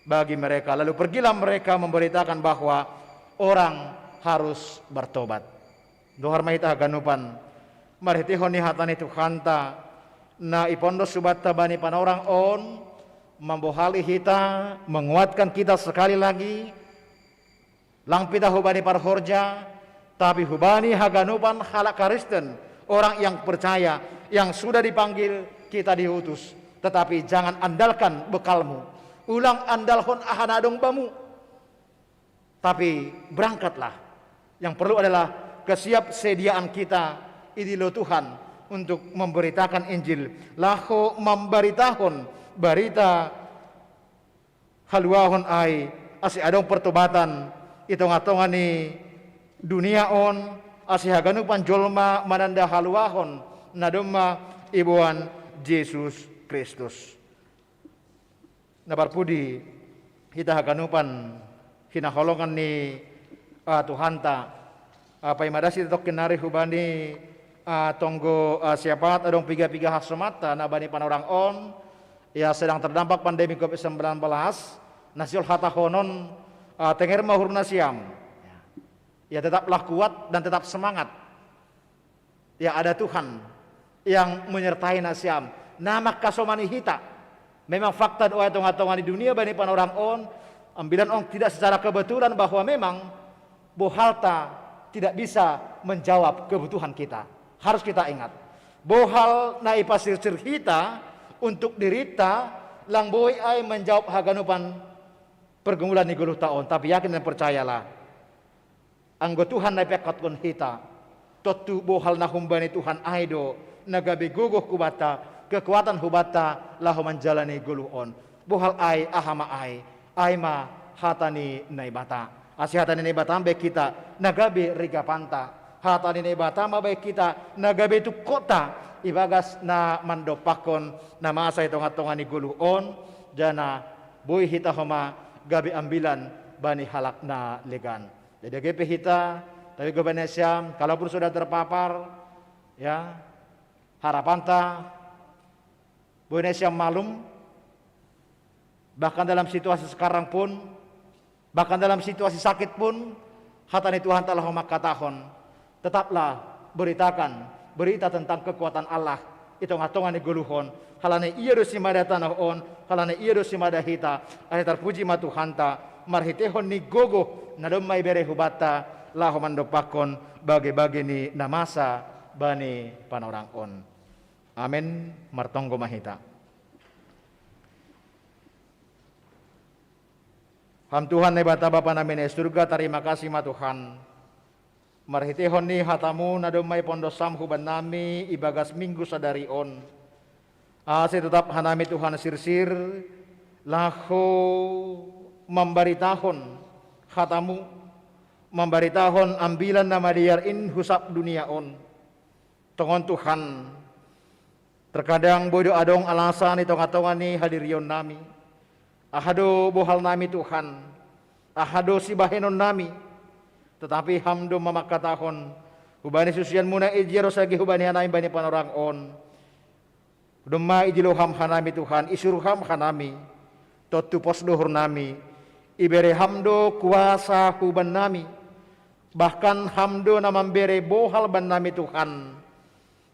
bagi mereka. Lalu pergilah mereka memberitakan bahwa orang harus bertobat. Dohar ma hita haganupan, marhitehon ni hata ni Tuhanta, na ipondos hubanta bani panorang on, mambohali hita, menguatkan kita sekali lagi, lang pita hubani parhorja, tapi hubani haganupan halak Kristen, orang yang percaya, yang sudah dipanggil, kita diutus. Tetapi jangan andalkan bekalmu. Ulang andalhon aha na adong bamu. Tapi berangkatlah. Yang perlu adalah kesiapsediaan kita idilo Tuhan. untuk memberitakan Injil, laho mambaritahon barita haluahon ai, ase adong pertobatan i tonga-tonga ni dunia on, ase haganupan jolma mananda haluahon na domma iboan Jesus Kristus. Na parpudi hita haganupan hinaholongan ni, ah, Tuhanta. Ah, paima das hita tokkin nari hubani, ah, tonggo, ah, siapaat adong piga-piga hasomanta na bani panorang on, ya, sedang terdampak pandemi covid sembilan belas, na sihol hatahonon, ah, tenger ma uhur nasiam. Ya, tetaplah kuat dan tetap semangat. Ya, ada Tuhan yang menyertai nasiam. Na mangkasomani hita. Memang fakta do ai, tonga-tonga ni dunia bani panorang on, ambilan on tidak secara kebetulan bahwa memang bohalta tidak bisa menjawab kebutuhan kita. Harus kita ingat, bohal na ipasirsir hita untuk dirinta, lang boi ai menjawab haganupan pergumulan ni goluhta on. Tapi yakin dan percayalah, anggo Tuhan na ipeakkathon hita, tontu bohal na humbani Tuhan ai do na gabe gogoh hubanta, kekuatan hubanta laho manjalani goluh on. Bohal ai, aha ma ai? Ai ma hata ni Naibata. Ase hata ni Naibata ma baen hita na gabe rigapanta. Hata ni Naibata ma baen hita na gabe tungkotta ibagas na mandompakkon na masa i tonga-tonga ni goluh on, janah boi hita homa gabe ambilan bani halak na legan. Jadi age pe hita, tapi gobe nasiam, kalaupun sudah terpapar, ya, harapanta, boi nasiam malum, bahkan dalam situasi sekarang pun, bahkan dalam situasi sakit pun, hata ni Tuhanta laho mangkatahon, tetaplah beritakan berita tentang kekuatan Allah i tonga-tonga ni goluh on, halani ia do simada tanoh on, halani ia do simada hita, ase tarpuji ma Tuhanta, marhiteihon ni gogoh na domma ibere hubanta, laho mandompakkon bage-bage ni na masa bani panorang on. Amen. Martonggo ma hita. Ham Tuhan Naibata Bapa nami na i surga, tarima kasih ma Tuhan, marhiteihon ni hata-Mu na domma ipondosam hubannami ibagas Minggu sadari on. Ase tetap hanami Tuhan sirsir, laho mambaritahon hata-Mu, mambaritahon ambilan na madear in hu sab dunia on. Tongon Tuhan, terkadang boi do adong alasan i tonga-tonga ni hadirionnami. Aha do bohalnami Tuhan? Aha do sibahenonnami? Tetapi Ham do mamangkatahon hubani susian-Mu na ijia ro sagi hubani hanami bani panorang on. Domma ijilo Ham hanami Tuhan, isuru Ham hanami, tontu pos do uhurnami, ibere Ham do kuasa hubannami, bahkan Ham do na mambere bohal bannami Tuhan,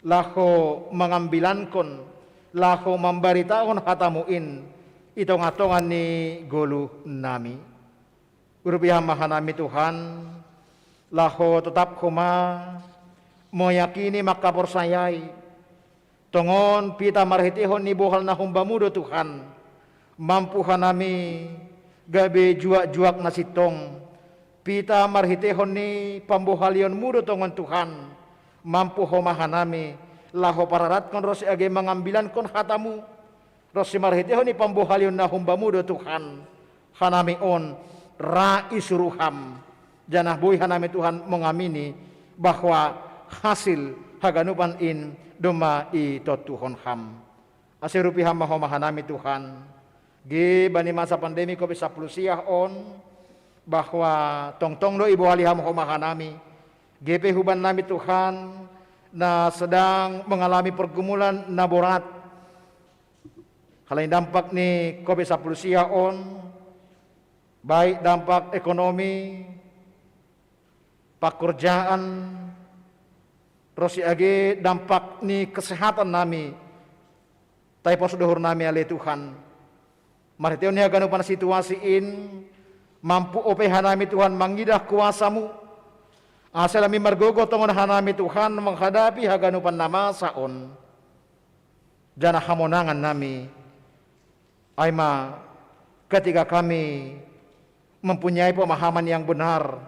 laho mangambilankon, laho mambaritahon hata-Mu in i tonga-tonga ni goluhnami. Urupi Ham ma hanami Tuhan, laho tetap homa meyakini, mangkaporsayai, tongon pitah marhiteihon ni bohal na humba-Mu do Tuhan, mampu hanami gabe juak-juak na sintong. Pitah marhiteihon ni pambohalion-Mu do tongon Tuhan, mampu homa hanami laho pararatkon ronsi age mangambilankon hata-Mu, ronsi marhiteihon ni pambohalion na humba-Mu do Tuhan, hanami on ra isuru Ham, janah boi hanami Tuhan mengamini bahwa hasil haganupan in domma itontuhon Ham. Ase urupi Ham ma homa hanami Tuhan, ge bani masa pandemi covid sapuluh siah on, bahwa tongtong do ibohali Ham homa hanami, ge pe hubannami Tuhan, na sedang mengalami pergumulan na borat, halani dampak ni covid sapuluh siah on, baik dampak ekonomi, pakorjaan, ronsi age dampak ni kesehatannami, taipos do uhurnami ale Tuhan. Marhiteihon ni haganupan situasi in, mampu ope hanami Tuhan mangidah kuasa-Mu, ase lami margogoh tongon hanami Tuhan menghadapi haganupan na masa on. Janah hamonangannami ai ma ketika kami mempunyai pemahaman yang benar,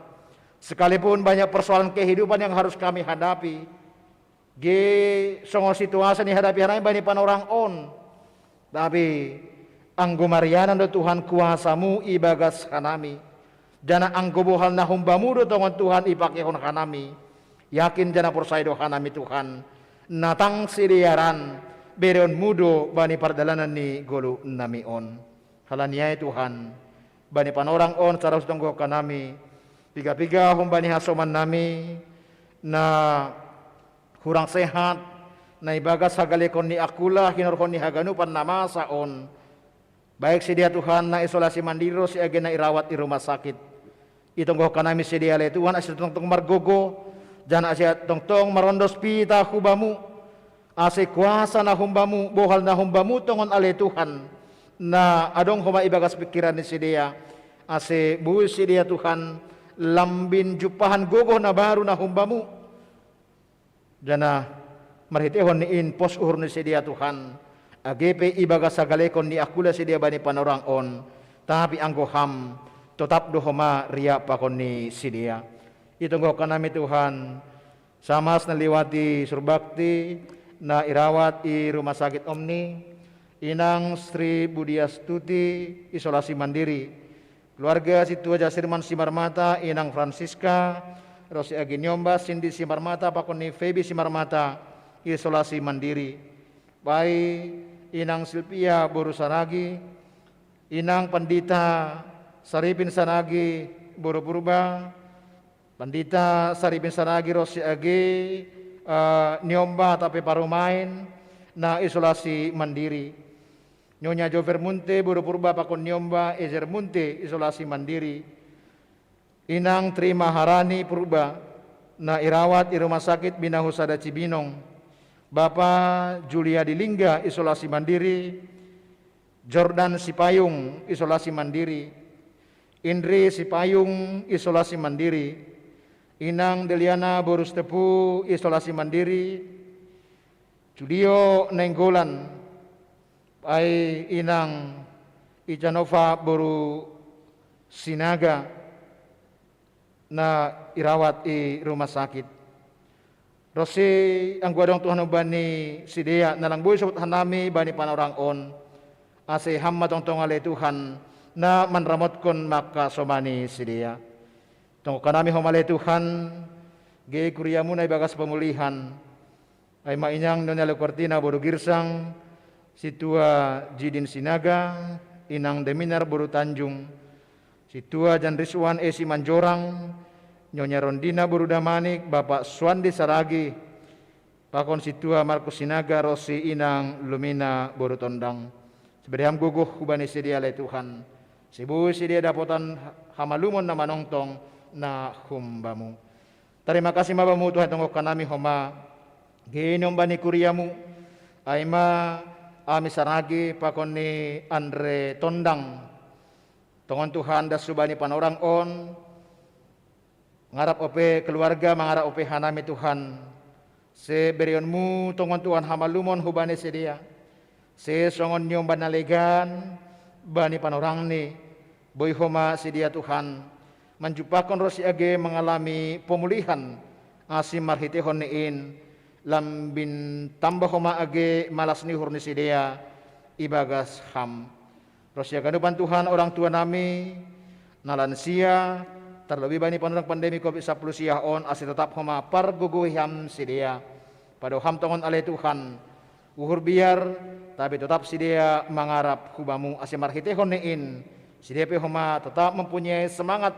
sekalipun banyak persoalan kehidupan yang harus kami hadapi, Ge songon situasi ni hadapi hanami bani panorang on. Tapi anggo marianan do Tuhan kuasamu ibagas hanami. Jana anggo bohal na humbamu do tongon Tuhan ipakehon hanami. Yakin jana porsaya do hanami Tuhan. Natang sidearan bereonmu do bani pardalanan ni golu nami on. Halani ai Tuhan, bani panorang on saraus tonggohon hanami, piga-piga humbani hasoman nami, na hurang sehat, na ibagas hagalekon ni angkula hinorhon ni haganupan na masa on. Baik sidea Tuhan na isolasi mandiri ro si age na irawat i rumah sakit. Itonggohon hanami sidea ale Tuhan ase tongtong margogo, jana ase tongtong marondos pita hubamu. Ase kuasa na humbamu, bohal na humbamu tongon ale Tuhan. Na adong homa ibagas pikiran ni sidea. Ase boi sidea Tuhan, lambin jumpahan gogo na baru na humbamu. Jana marhiteihon ni in pos uhur ni sidea Tuhan. Age pe ibagas hagalekon ni angkula sidea bani panorang on. Tapi anggo ham, totap do homa riap pakon ni sidea. Itonggohon hanami Tuhan, Samas na liwati surbakti na irawat i rumah sakit Omni, inang Sri Budiastuti isolasi mandiri. Keluarga situa Jasirman Simarmata, inang Francisca, Rosi Aginiomba, Sindi Simarmata, pakon ni Febi Simarmata, isolasi mandiri. Bai inang Silvia boru Saragi, inang Pandita Saripin Saragi boru Purba, Pandita Saripin Saragi ro si age uh, Niomba tapi parumaen na isolasi mandiri. Nyonya Jover Munte boru Purba pakon Niomba Ezer Munte isolasi mandiri. Inang Tri Maharani Purba na irawat i rumah sakit Binahu Sada Cibinong. Bapa Julia Dilingga isolasi mandiri. Jordan Sipayung isolasi mandiri. Indri Sipayung isolasi mandiri. Inang Deliana Borus Tepu isolasi mandiri. Julio Nenggolan, pai inang Icanova boru Sinaga na irawat i rumah sakit. Ro si anggo adong Tuhan bani sidea na lang boi sohot hanami bani panorang on. Ase ham ma tongtong ale Tuhan na manramotkon maka somani sidea. Tonggohon hanami homa ale Tuhan, ge kuriamu na ibagas pemulihan. Ai ma inang Nyonya Lukortina boru Girsang, situa Jidin Sinaga, inang Deminar boru Tanjung, situa Jan Rizwan Esi Manjorang, Nyonya Rondina boru Damanik, Bapak Suandi Saragi, pakon situa Markus Sinaga ro si inang Lumina boru Tondang. Sibere ham gogo hubani sidea ale Tuhan. Siboi sidea dapotan hamalumon na manongtong na humbamu. Tarima kasih ma bamu Tuhan tonggohon hanami homa. Genom bani kuriamu. Ai ma ami Saragi pakon ni Andre Tondang. Tongon Tuhan das hubani panorang on. Mangarap ope keluarga, mangarap ope hanami Tuhan. Sebereonmu tongon Tuhan hamalumon hubani sidea. Se songon Niomba na legan bani panorangni. Boi homa sidea Tuhan. Manjumpahkon ro si age mangalami pemulihan asi marhiteihon ni in. Lambin tamba homa age malas ni uhur ni sidea ibagas ham. Ro si haganupan Tuhan orang tua nami na lansia, tarlobi bani panorang pandemi covid sapuluh sia on ase totap homa pargogohi ham sidea. Pado ham tongon ale Tuhan, uhur biar, tapi totap sidea mangarap hubamu ase marhiteihon ni in. Sidea pe homa totap mempunyai semangat,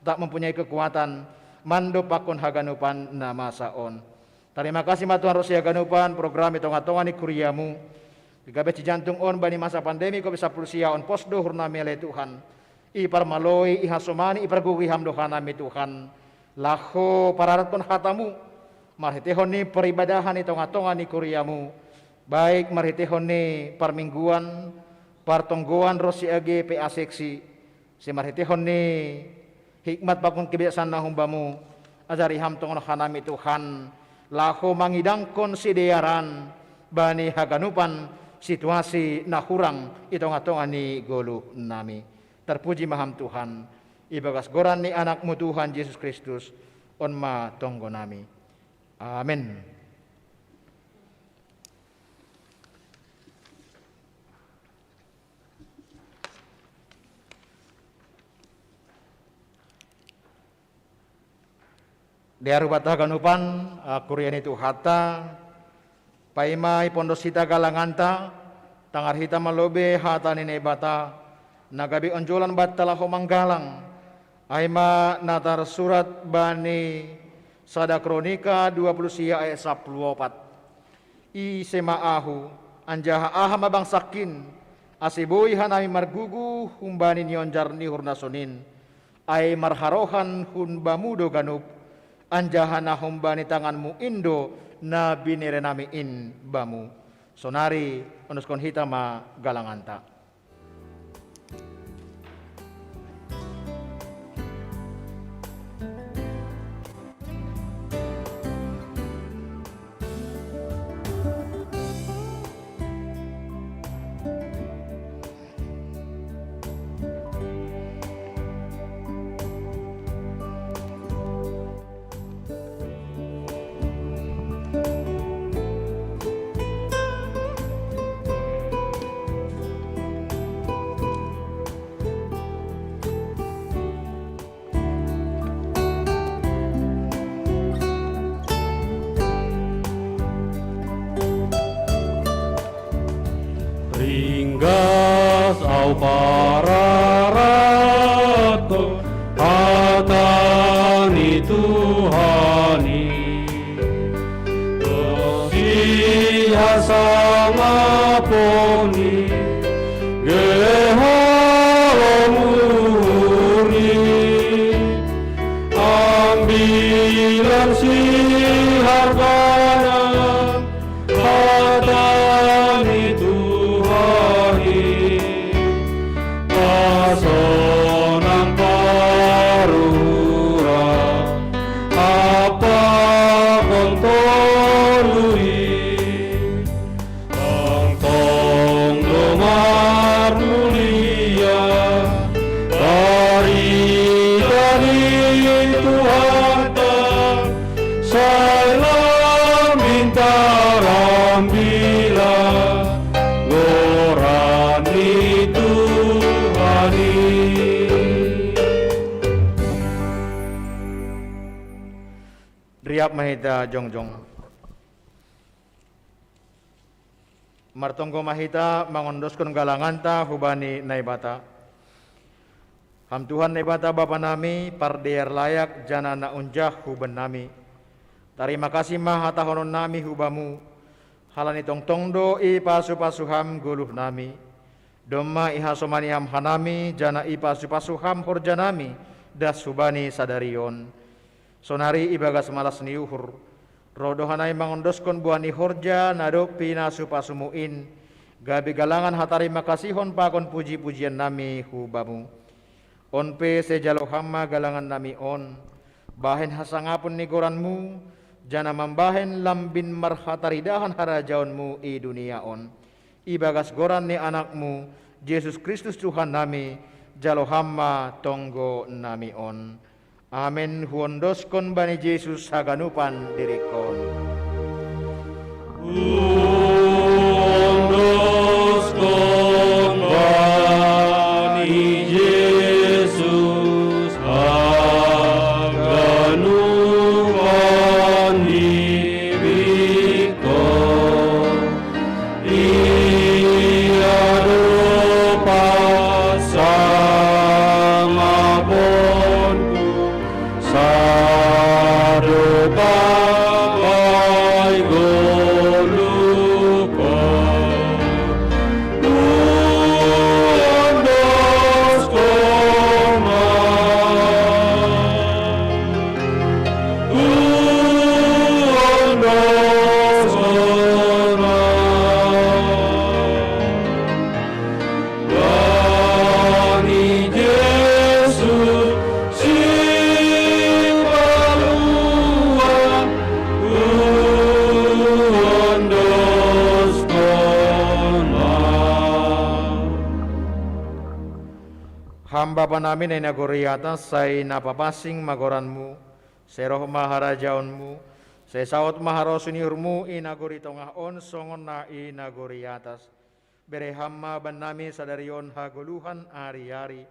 totap mempunyai kekuatan, mandopakkon haganupan na masa on. Tarima kasih ma Tuhan ro si haganupan program i tonga-tonga ni kuriamu. Di gabe cijantung on bani masa pandemi covid sapuluh sia on pos do uhur nami ale Tuhan. Iparmaloi, ihasomani, ipargogohi ham do hanami Tuhan. Laho pararatkon hatamu. Marhiteihon ni peribadahan i tonga-tonga ni kuriamu. Baik marhiteihon ni parmingguan, partonggoan ro si age pe aseksi. Simarhiteihon ni hikmat pakon kebijaksanaan na humbamu, ajari ham tongon hanami Tuhan, laho mangidangkon sidearan bani haganupan situasi na hurang i tonga-tonga ni goluh nami. Tarpuji ma ham Tuhan, ibagas goran ni anakmu Tuhan Jesus Kristus, on ma tonggo nami. Amen. Dear hubanta haganupan, a, kuria ni Tuhanta, paima ipondos hita galanganta, tangar hita malobe hata ni Naibata, na gabe onjolan banta laho manggalang, ai ma na tarsurat bani sada Kronika dua puluh sia ayat sapuluh opat. Ise ma ahu, anjaha aha ma bangsangkin, ase boi hanami margugu humbani nionjar ni uhur na sonin, ai marharohan hun bamu do ganup, anjaha na humbani tanganmu in do na binerenami in bamu. Sonari ondoskon hita ma galanganta. Ringgas au pararatkon hata ni Tuhan i, dob sihasangapon i, gehalom uhur ni, ambilan siharganan hata ni Tuhan i, pasonang paruhuran ampa pongtolu i. Tongtong do marmulia barita ni Tuhanta, sai lam pintar ambilan goran ni Tuhan i. Riap ma hita jongjong. Martonggo ma hita mangondoskon galanganta hubani Naibata. Ham Tuhan Naibata Bapa nami, pardear layak janah na unjah hu bennami. Tarima kasih ma hatahononnami hu Bamu, halani tongtong do ipasu-pasu Ham goluhnami. Domma ihasomani Ham hanami, janah ipasu-pasu Ham horjanami das hubani sadari on. Sonari ibagas malas ni uhur, roh do hanami mangondoskon buah ni horja na dob pinasu-pasuMu in, gabe galangan hatarima kasihon pakon puji-pujiannami hu Bamu. On pe sai jalo Ham ma galangannami on, bahen hasangapon ni goranMu, janah mambahen lambin marhataridahan harajaonMu i dunia on. Ibagas goran ni AnakMu, Jesus Kristus Tuhannami, jalo Ham ma tonggonami on. Amen. Huondoskon bani Jesus haganupan diringkon. Huondoskon bani Jesus haganupan diringkon. Ia do pasangaponku, sadokah ai goluhkon. Huondoskon ma. Huondoskon ma bani Jesus Sipaluah, huondoskon ma. Ham Bapanami na i nagori atas, sai na papansing ma goranMu, sai roh ma harajaonMu, sai saut ma harosuh ni uhurMu i nagori tongah on songon na i nagori atas. Bere Ham ma bannami sadari on hagoluhan ari-ari.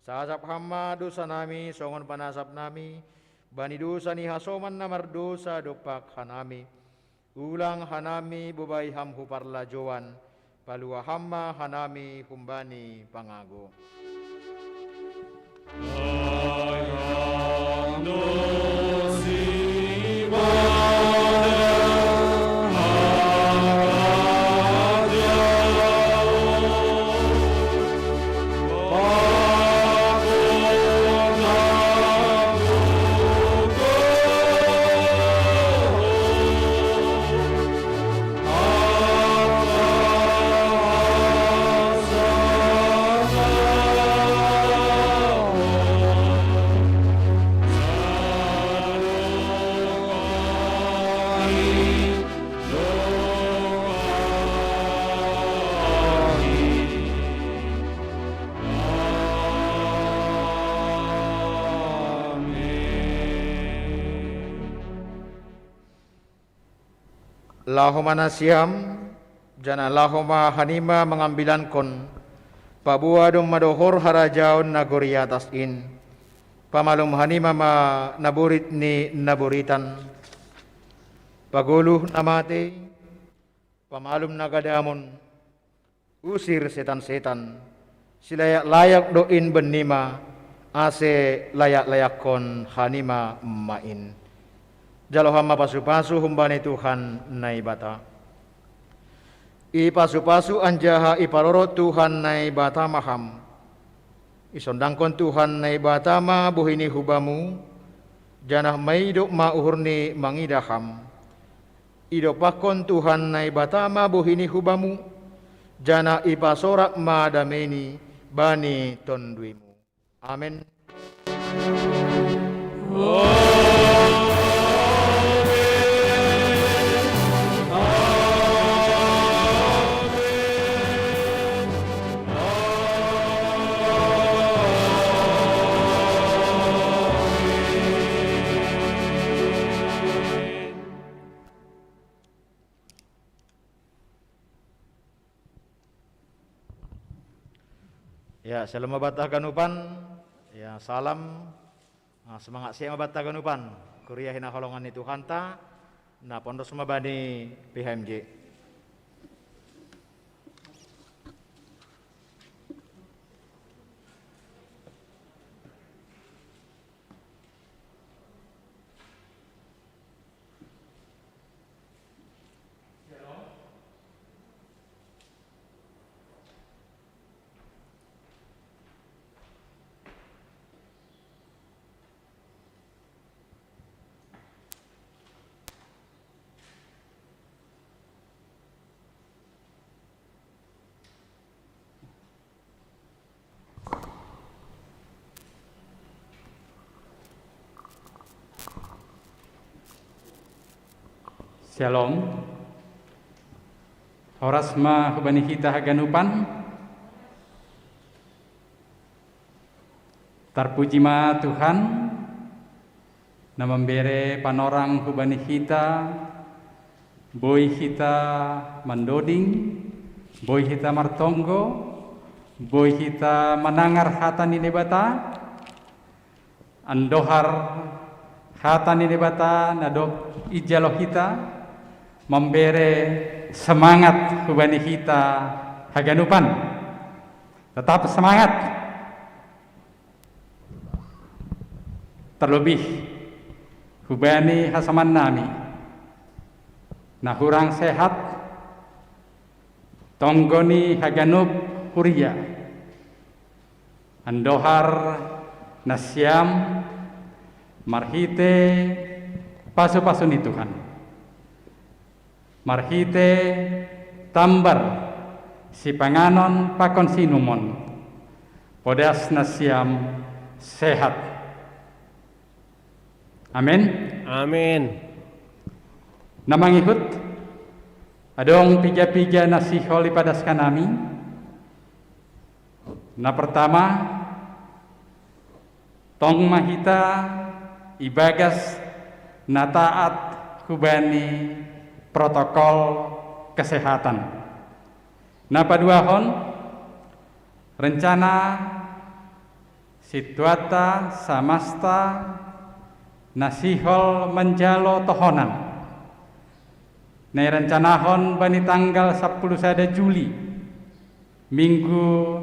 Sasap Ham ma dousanami songon panasapnami Bani dosa ni hasoman na mardosa dompak hanami. Ulang hanami bobai ham hu parlajoan, palua ham ma hanami humbani pangago. Laho ma nasiam, janah laho ma hanima mangambilankon, paboa domma dohor harajaon nagori atas in. Pamalum hanima ma naborit ni naboritan. Pagoluh na matei, pamalum na gadamon, usir setan-setan. Silayak-layak do in bennima, ase layak-layakkon hanima ma in. Jalo ham ma pasu-pasu humbani Tuhan Naibata. Ipasu-pasu anjaha iparorot Tuhan Naibata ma ham. Isondangkon Tuhan Naibata ma bohi ni hubamu, janah maidop ma uhurni mangidah ham. Idompakkon Tuhan Naibata ma bohi ni hubamu, janah ipasorak ma dameini bani tonduimu. Amen. Ya, syalom ma banta haganupan. Ya, salam. Ah, semangat siap ma banta haganupan. Kuria hinaholongan ni Tuhanta, na pondos ma bani P H M J. Shalom. Horas ma hubani hita haganupan. Tarpuji ma Tuhan, na mambere panorang hubani hita, boi hita mandoding, boi hita martonggo, boi hita manangar hata ni Naibata, andohar hata ni Naibata na dob ijalo hita, mambere semangat hubani hita haganupan. Tetap semangat. Terlebih hubani hasoman nami na hurang sehat, tonggo ni haganup huria, andohar nasiam marhite pasu-pasu ni Tuhan. Marhite tambar sipanganon pakon siinumon, podas nasiam sehat. Amin. Amin. Na mangihut, adong piga-piga na sihol ipadaskan nami. Na pertama, tong ma hita ibagas na taat hubani protokol kesehatan. Na paduahon, rencana situata samasta nasihol manjalo tohonan. Nairencanahon bani tanggal sapuluh sada Juli, minggu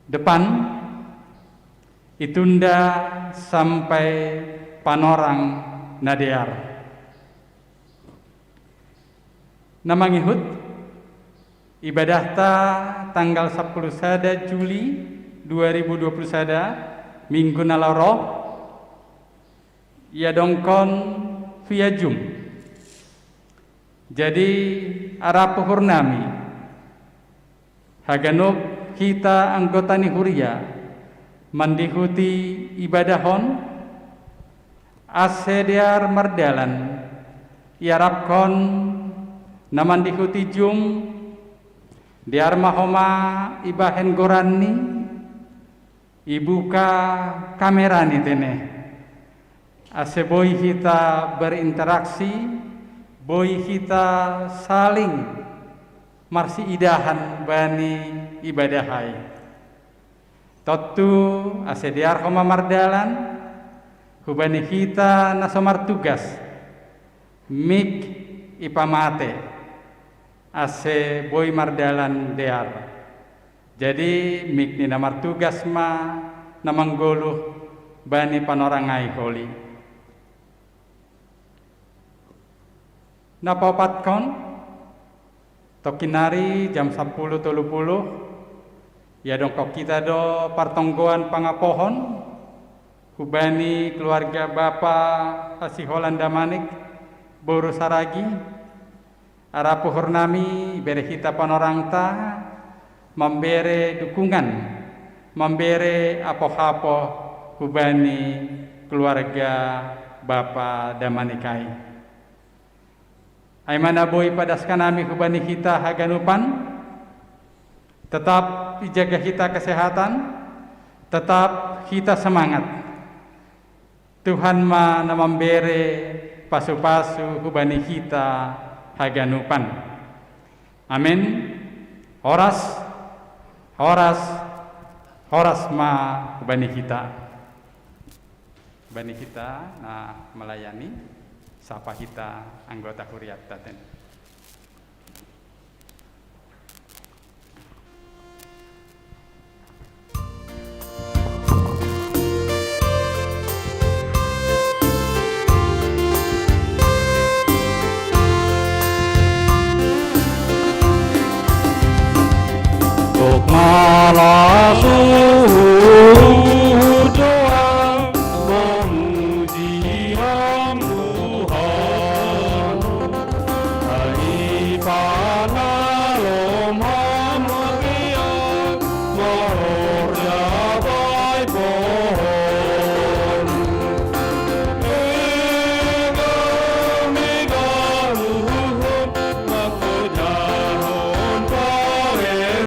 depan, itunda sampai panorang nadear. Namangihut, ibadahta tanggal sapuluh sada Juli dua ribu dua puluh sada, minggu nalarok, iadongkon via Zoom. Jadi, arapuhur nami, haganup hita anggota ni huria mandihuti ibadahon, ase dear mardalan, iarapkon na mandihuti Zoom, dear ma homa ibahen goranni, ibuka kamerani tene, ase boi hita berinteraksi, boi hita saling marsiidahan bani ibadah ai. Tontu ase dear homa mardalan, hubani hita na so martugas, mik ipamate, ase boi mardalan dear. Jadi, mik ni na martugas ma na manggoluh bani panorang ai holi. Na paopatkon, tongkin nari jam sapuluh tolu puluh, iadongkon hita do partonggoan pangapohon, hubani keluarga Bapa Hasiholan Damanik, boru Saragi, arapuhur nami, ibere hita panorangta, mambere dukungan, mambere apoh-apoh hubani keluarga Bapa Damanik ai. Ai ma na boi padaskan nami hubani hita haganupan, tetap ijaga hita kesehatan, tetap hita semangat. Tuhan ma na mambere pasu-pasu hubani hita haganupan. Amin. Horas, horas, horas ma hubani hita. Bani hita na melayani, sapa hita anggota huriatta tene. Tok malas uhur doa memuji Ham Tuhan. Ai panalom Ham riak maho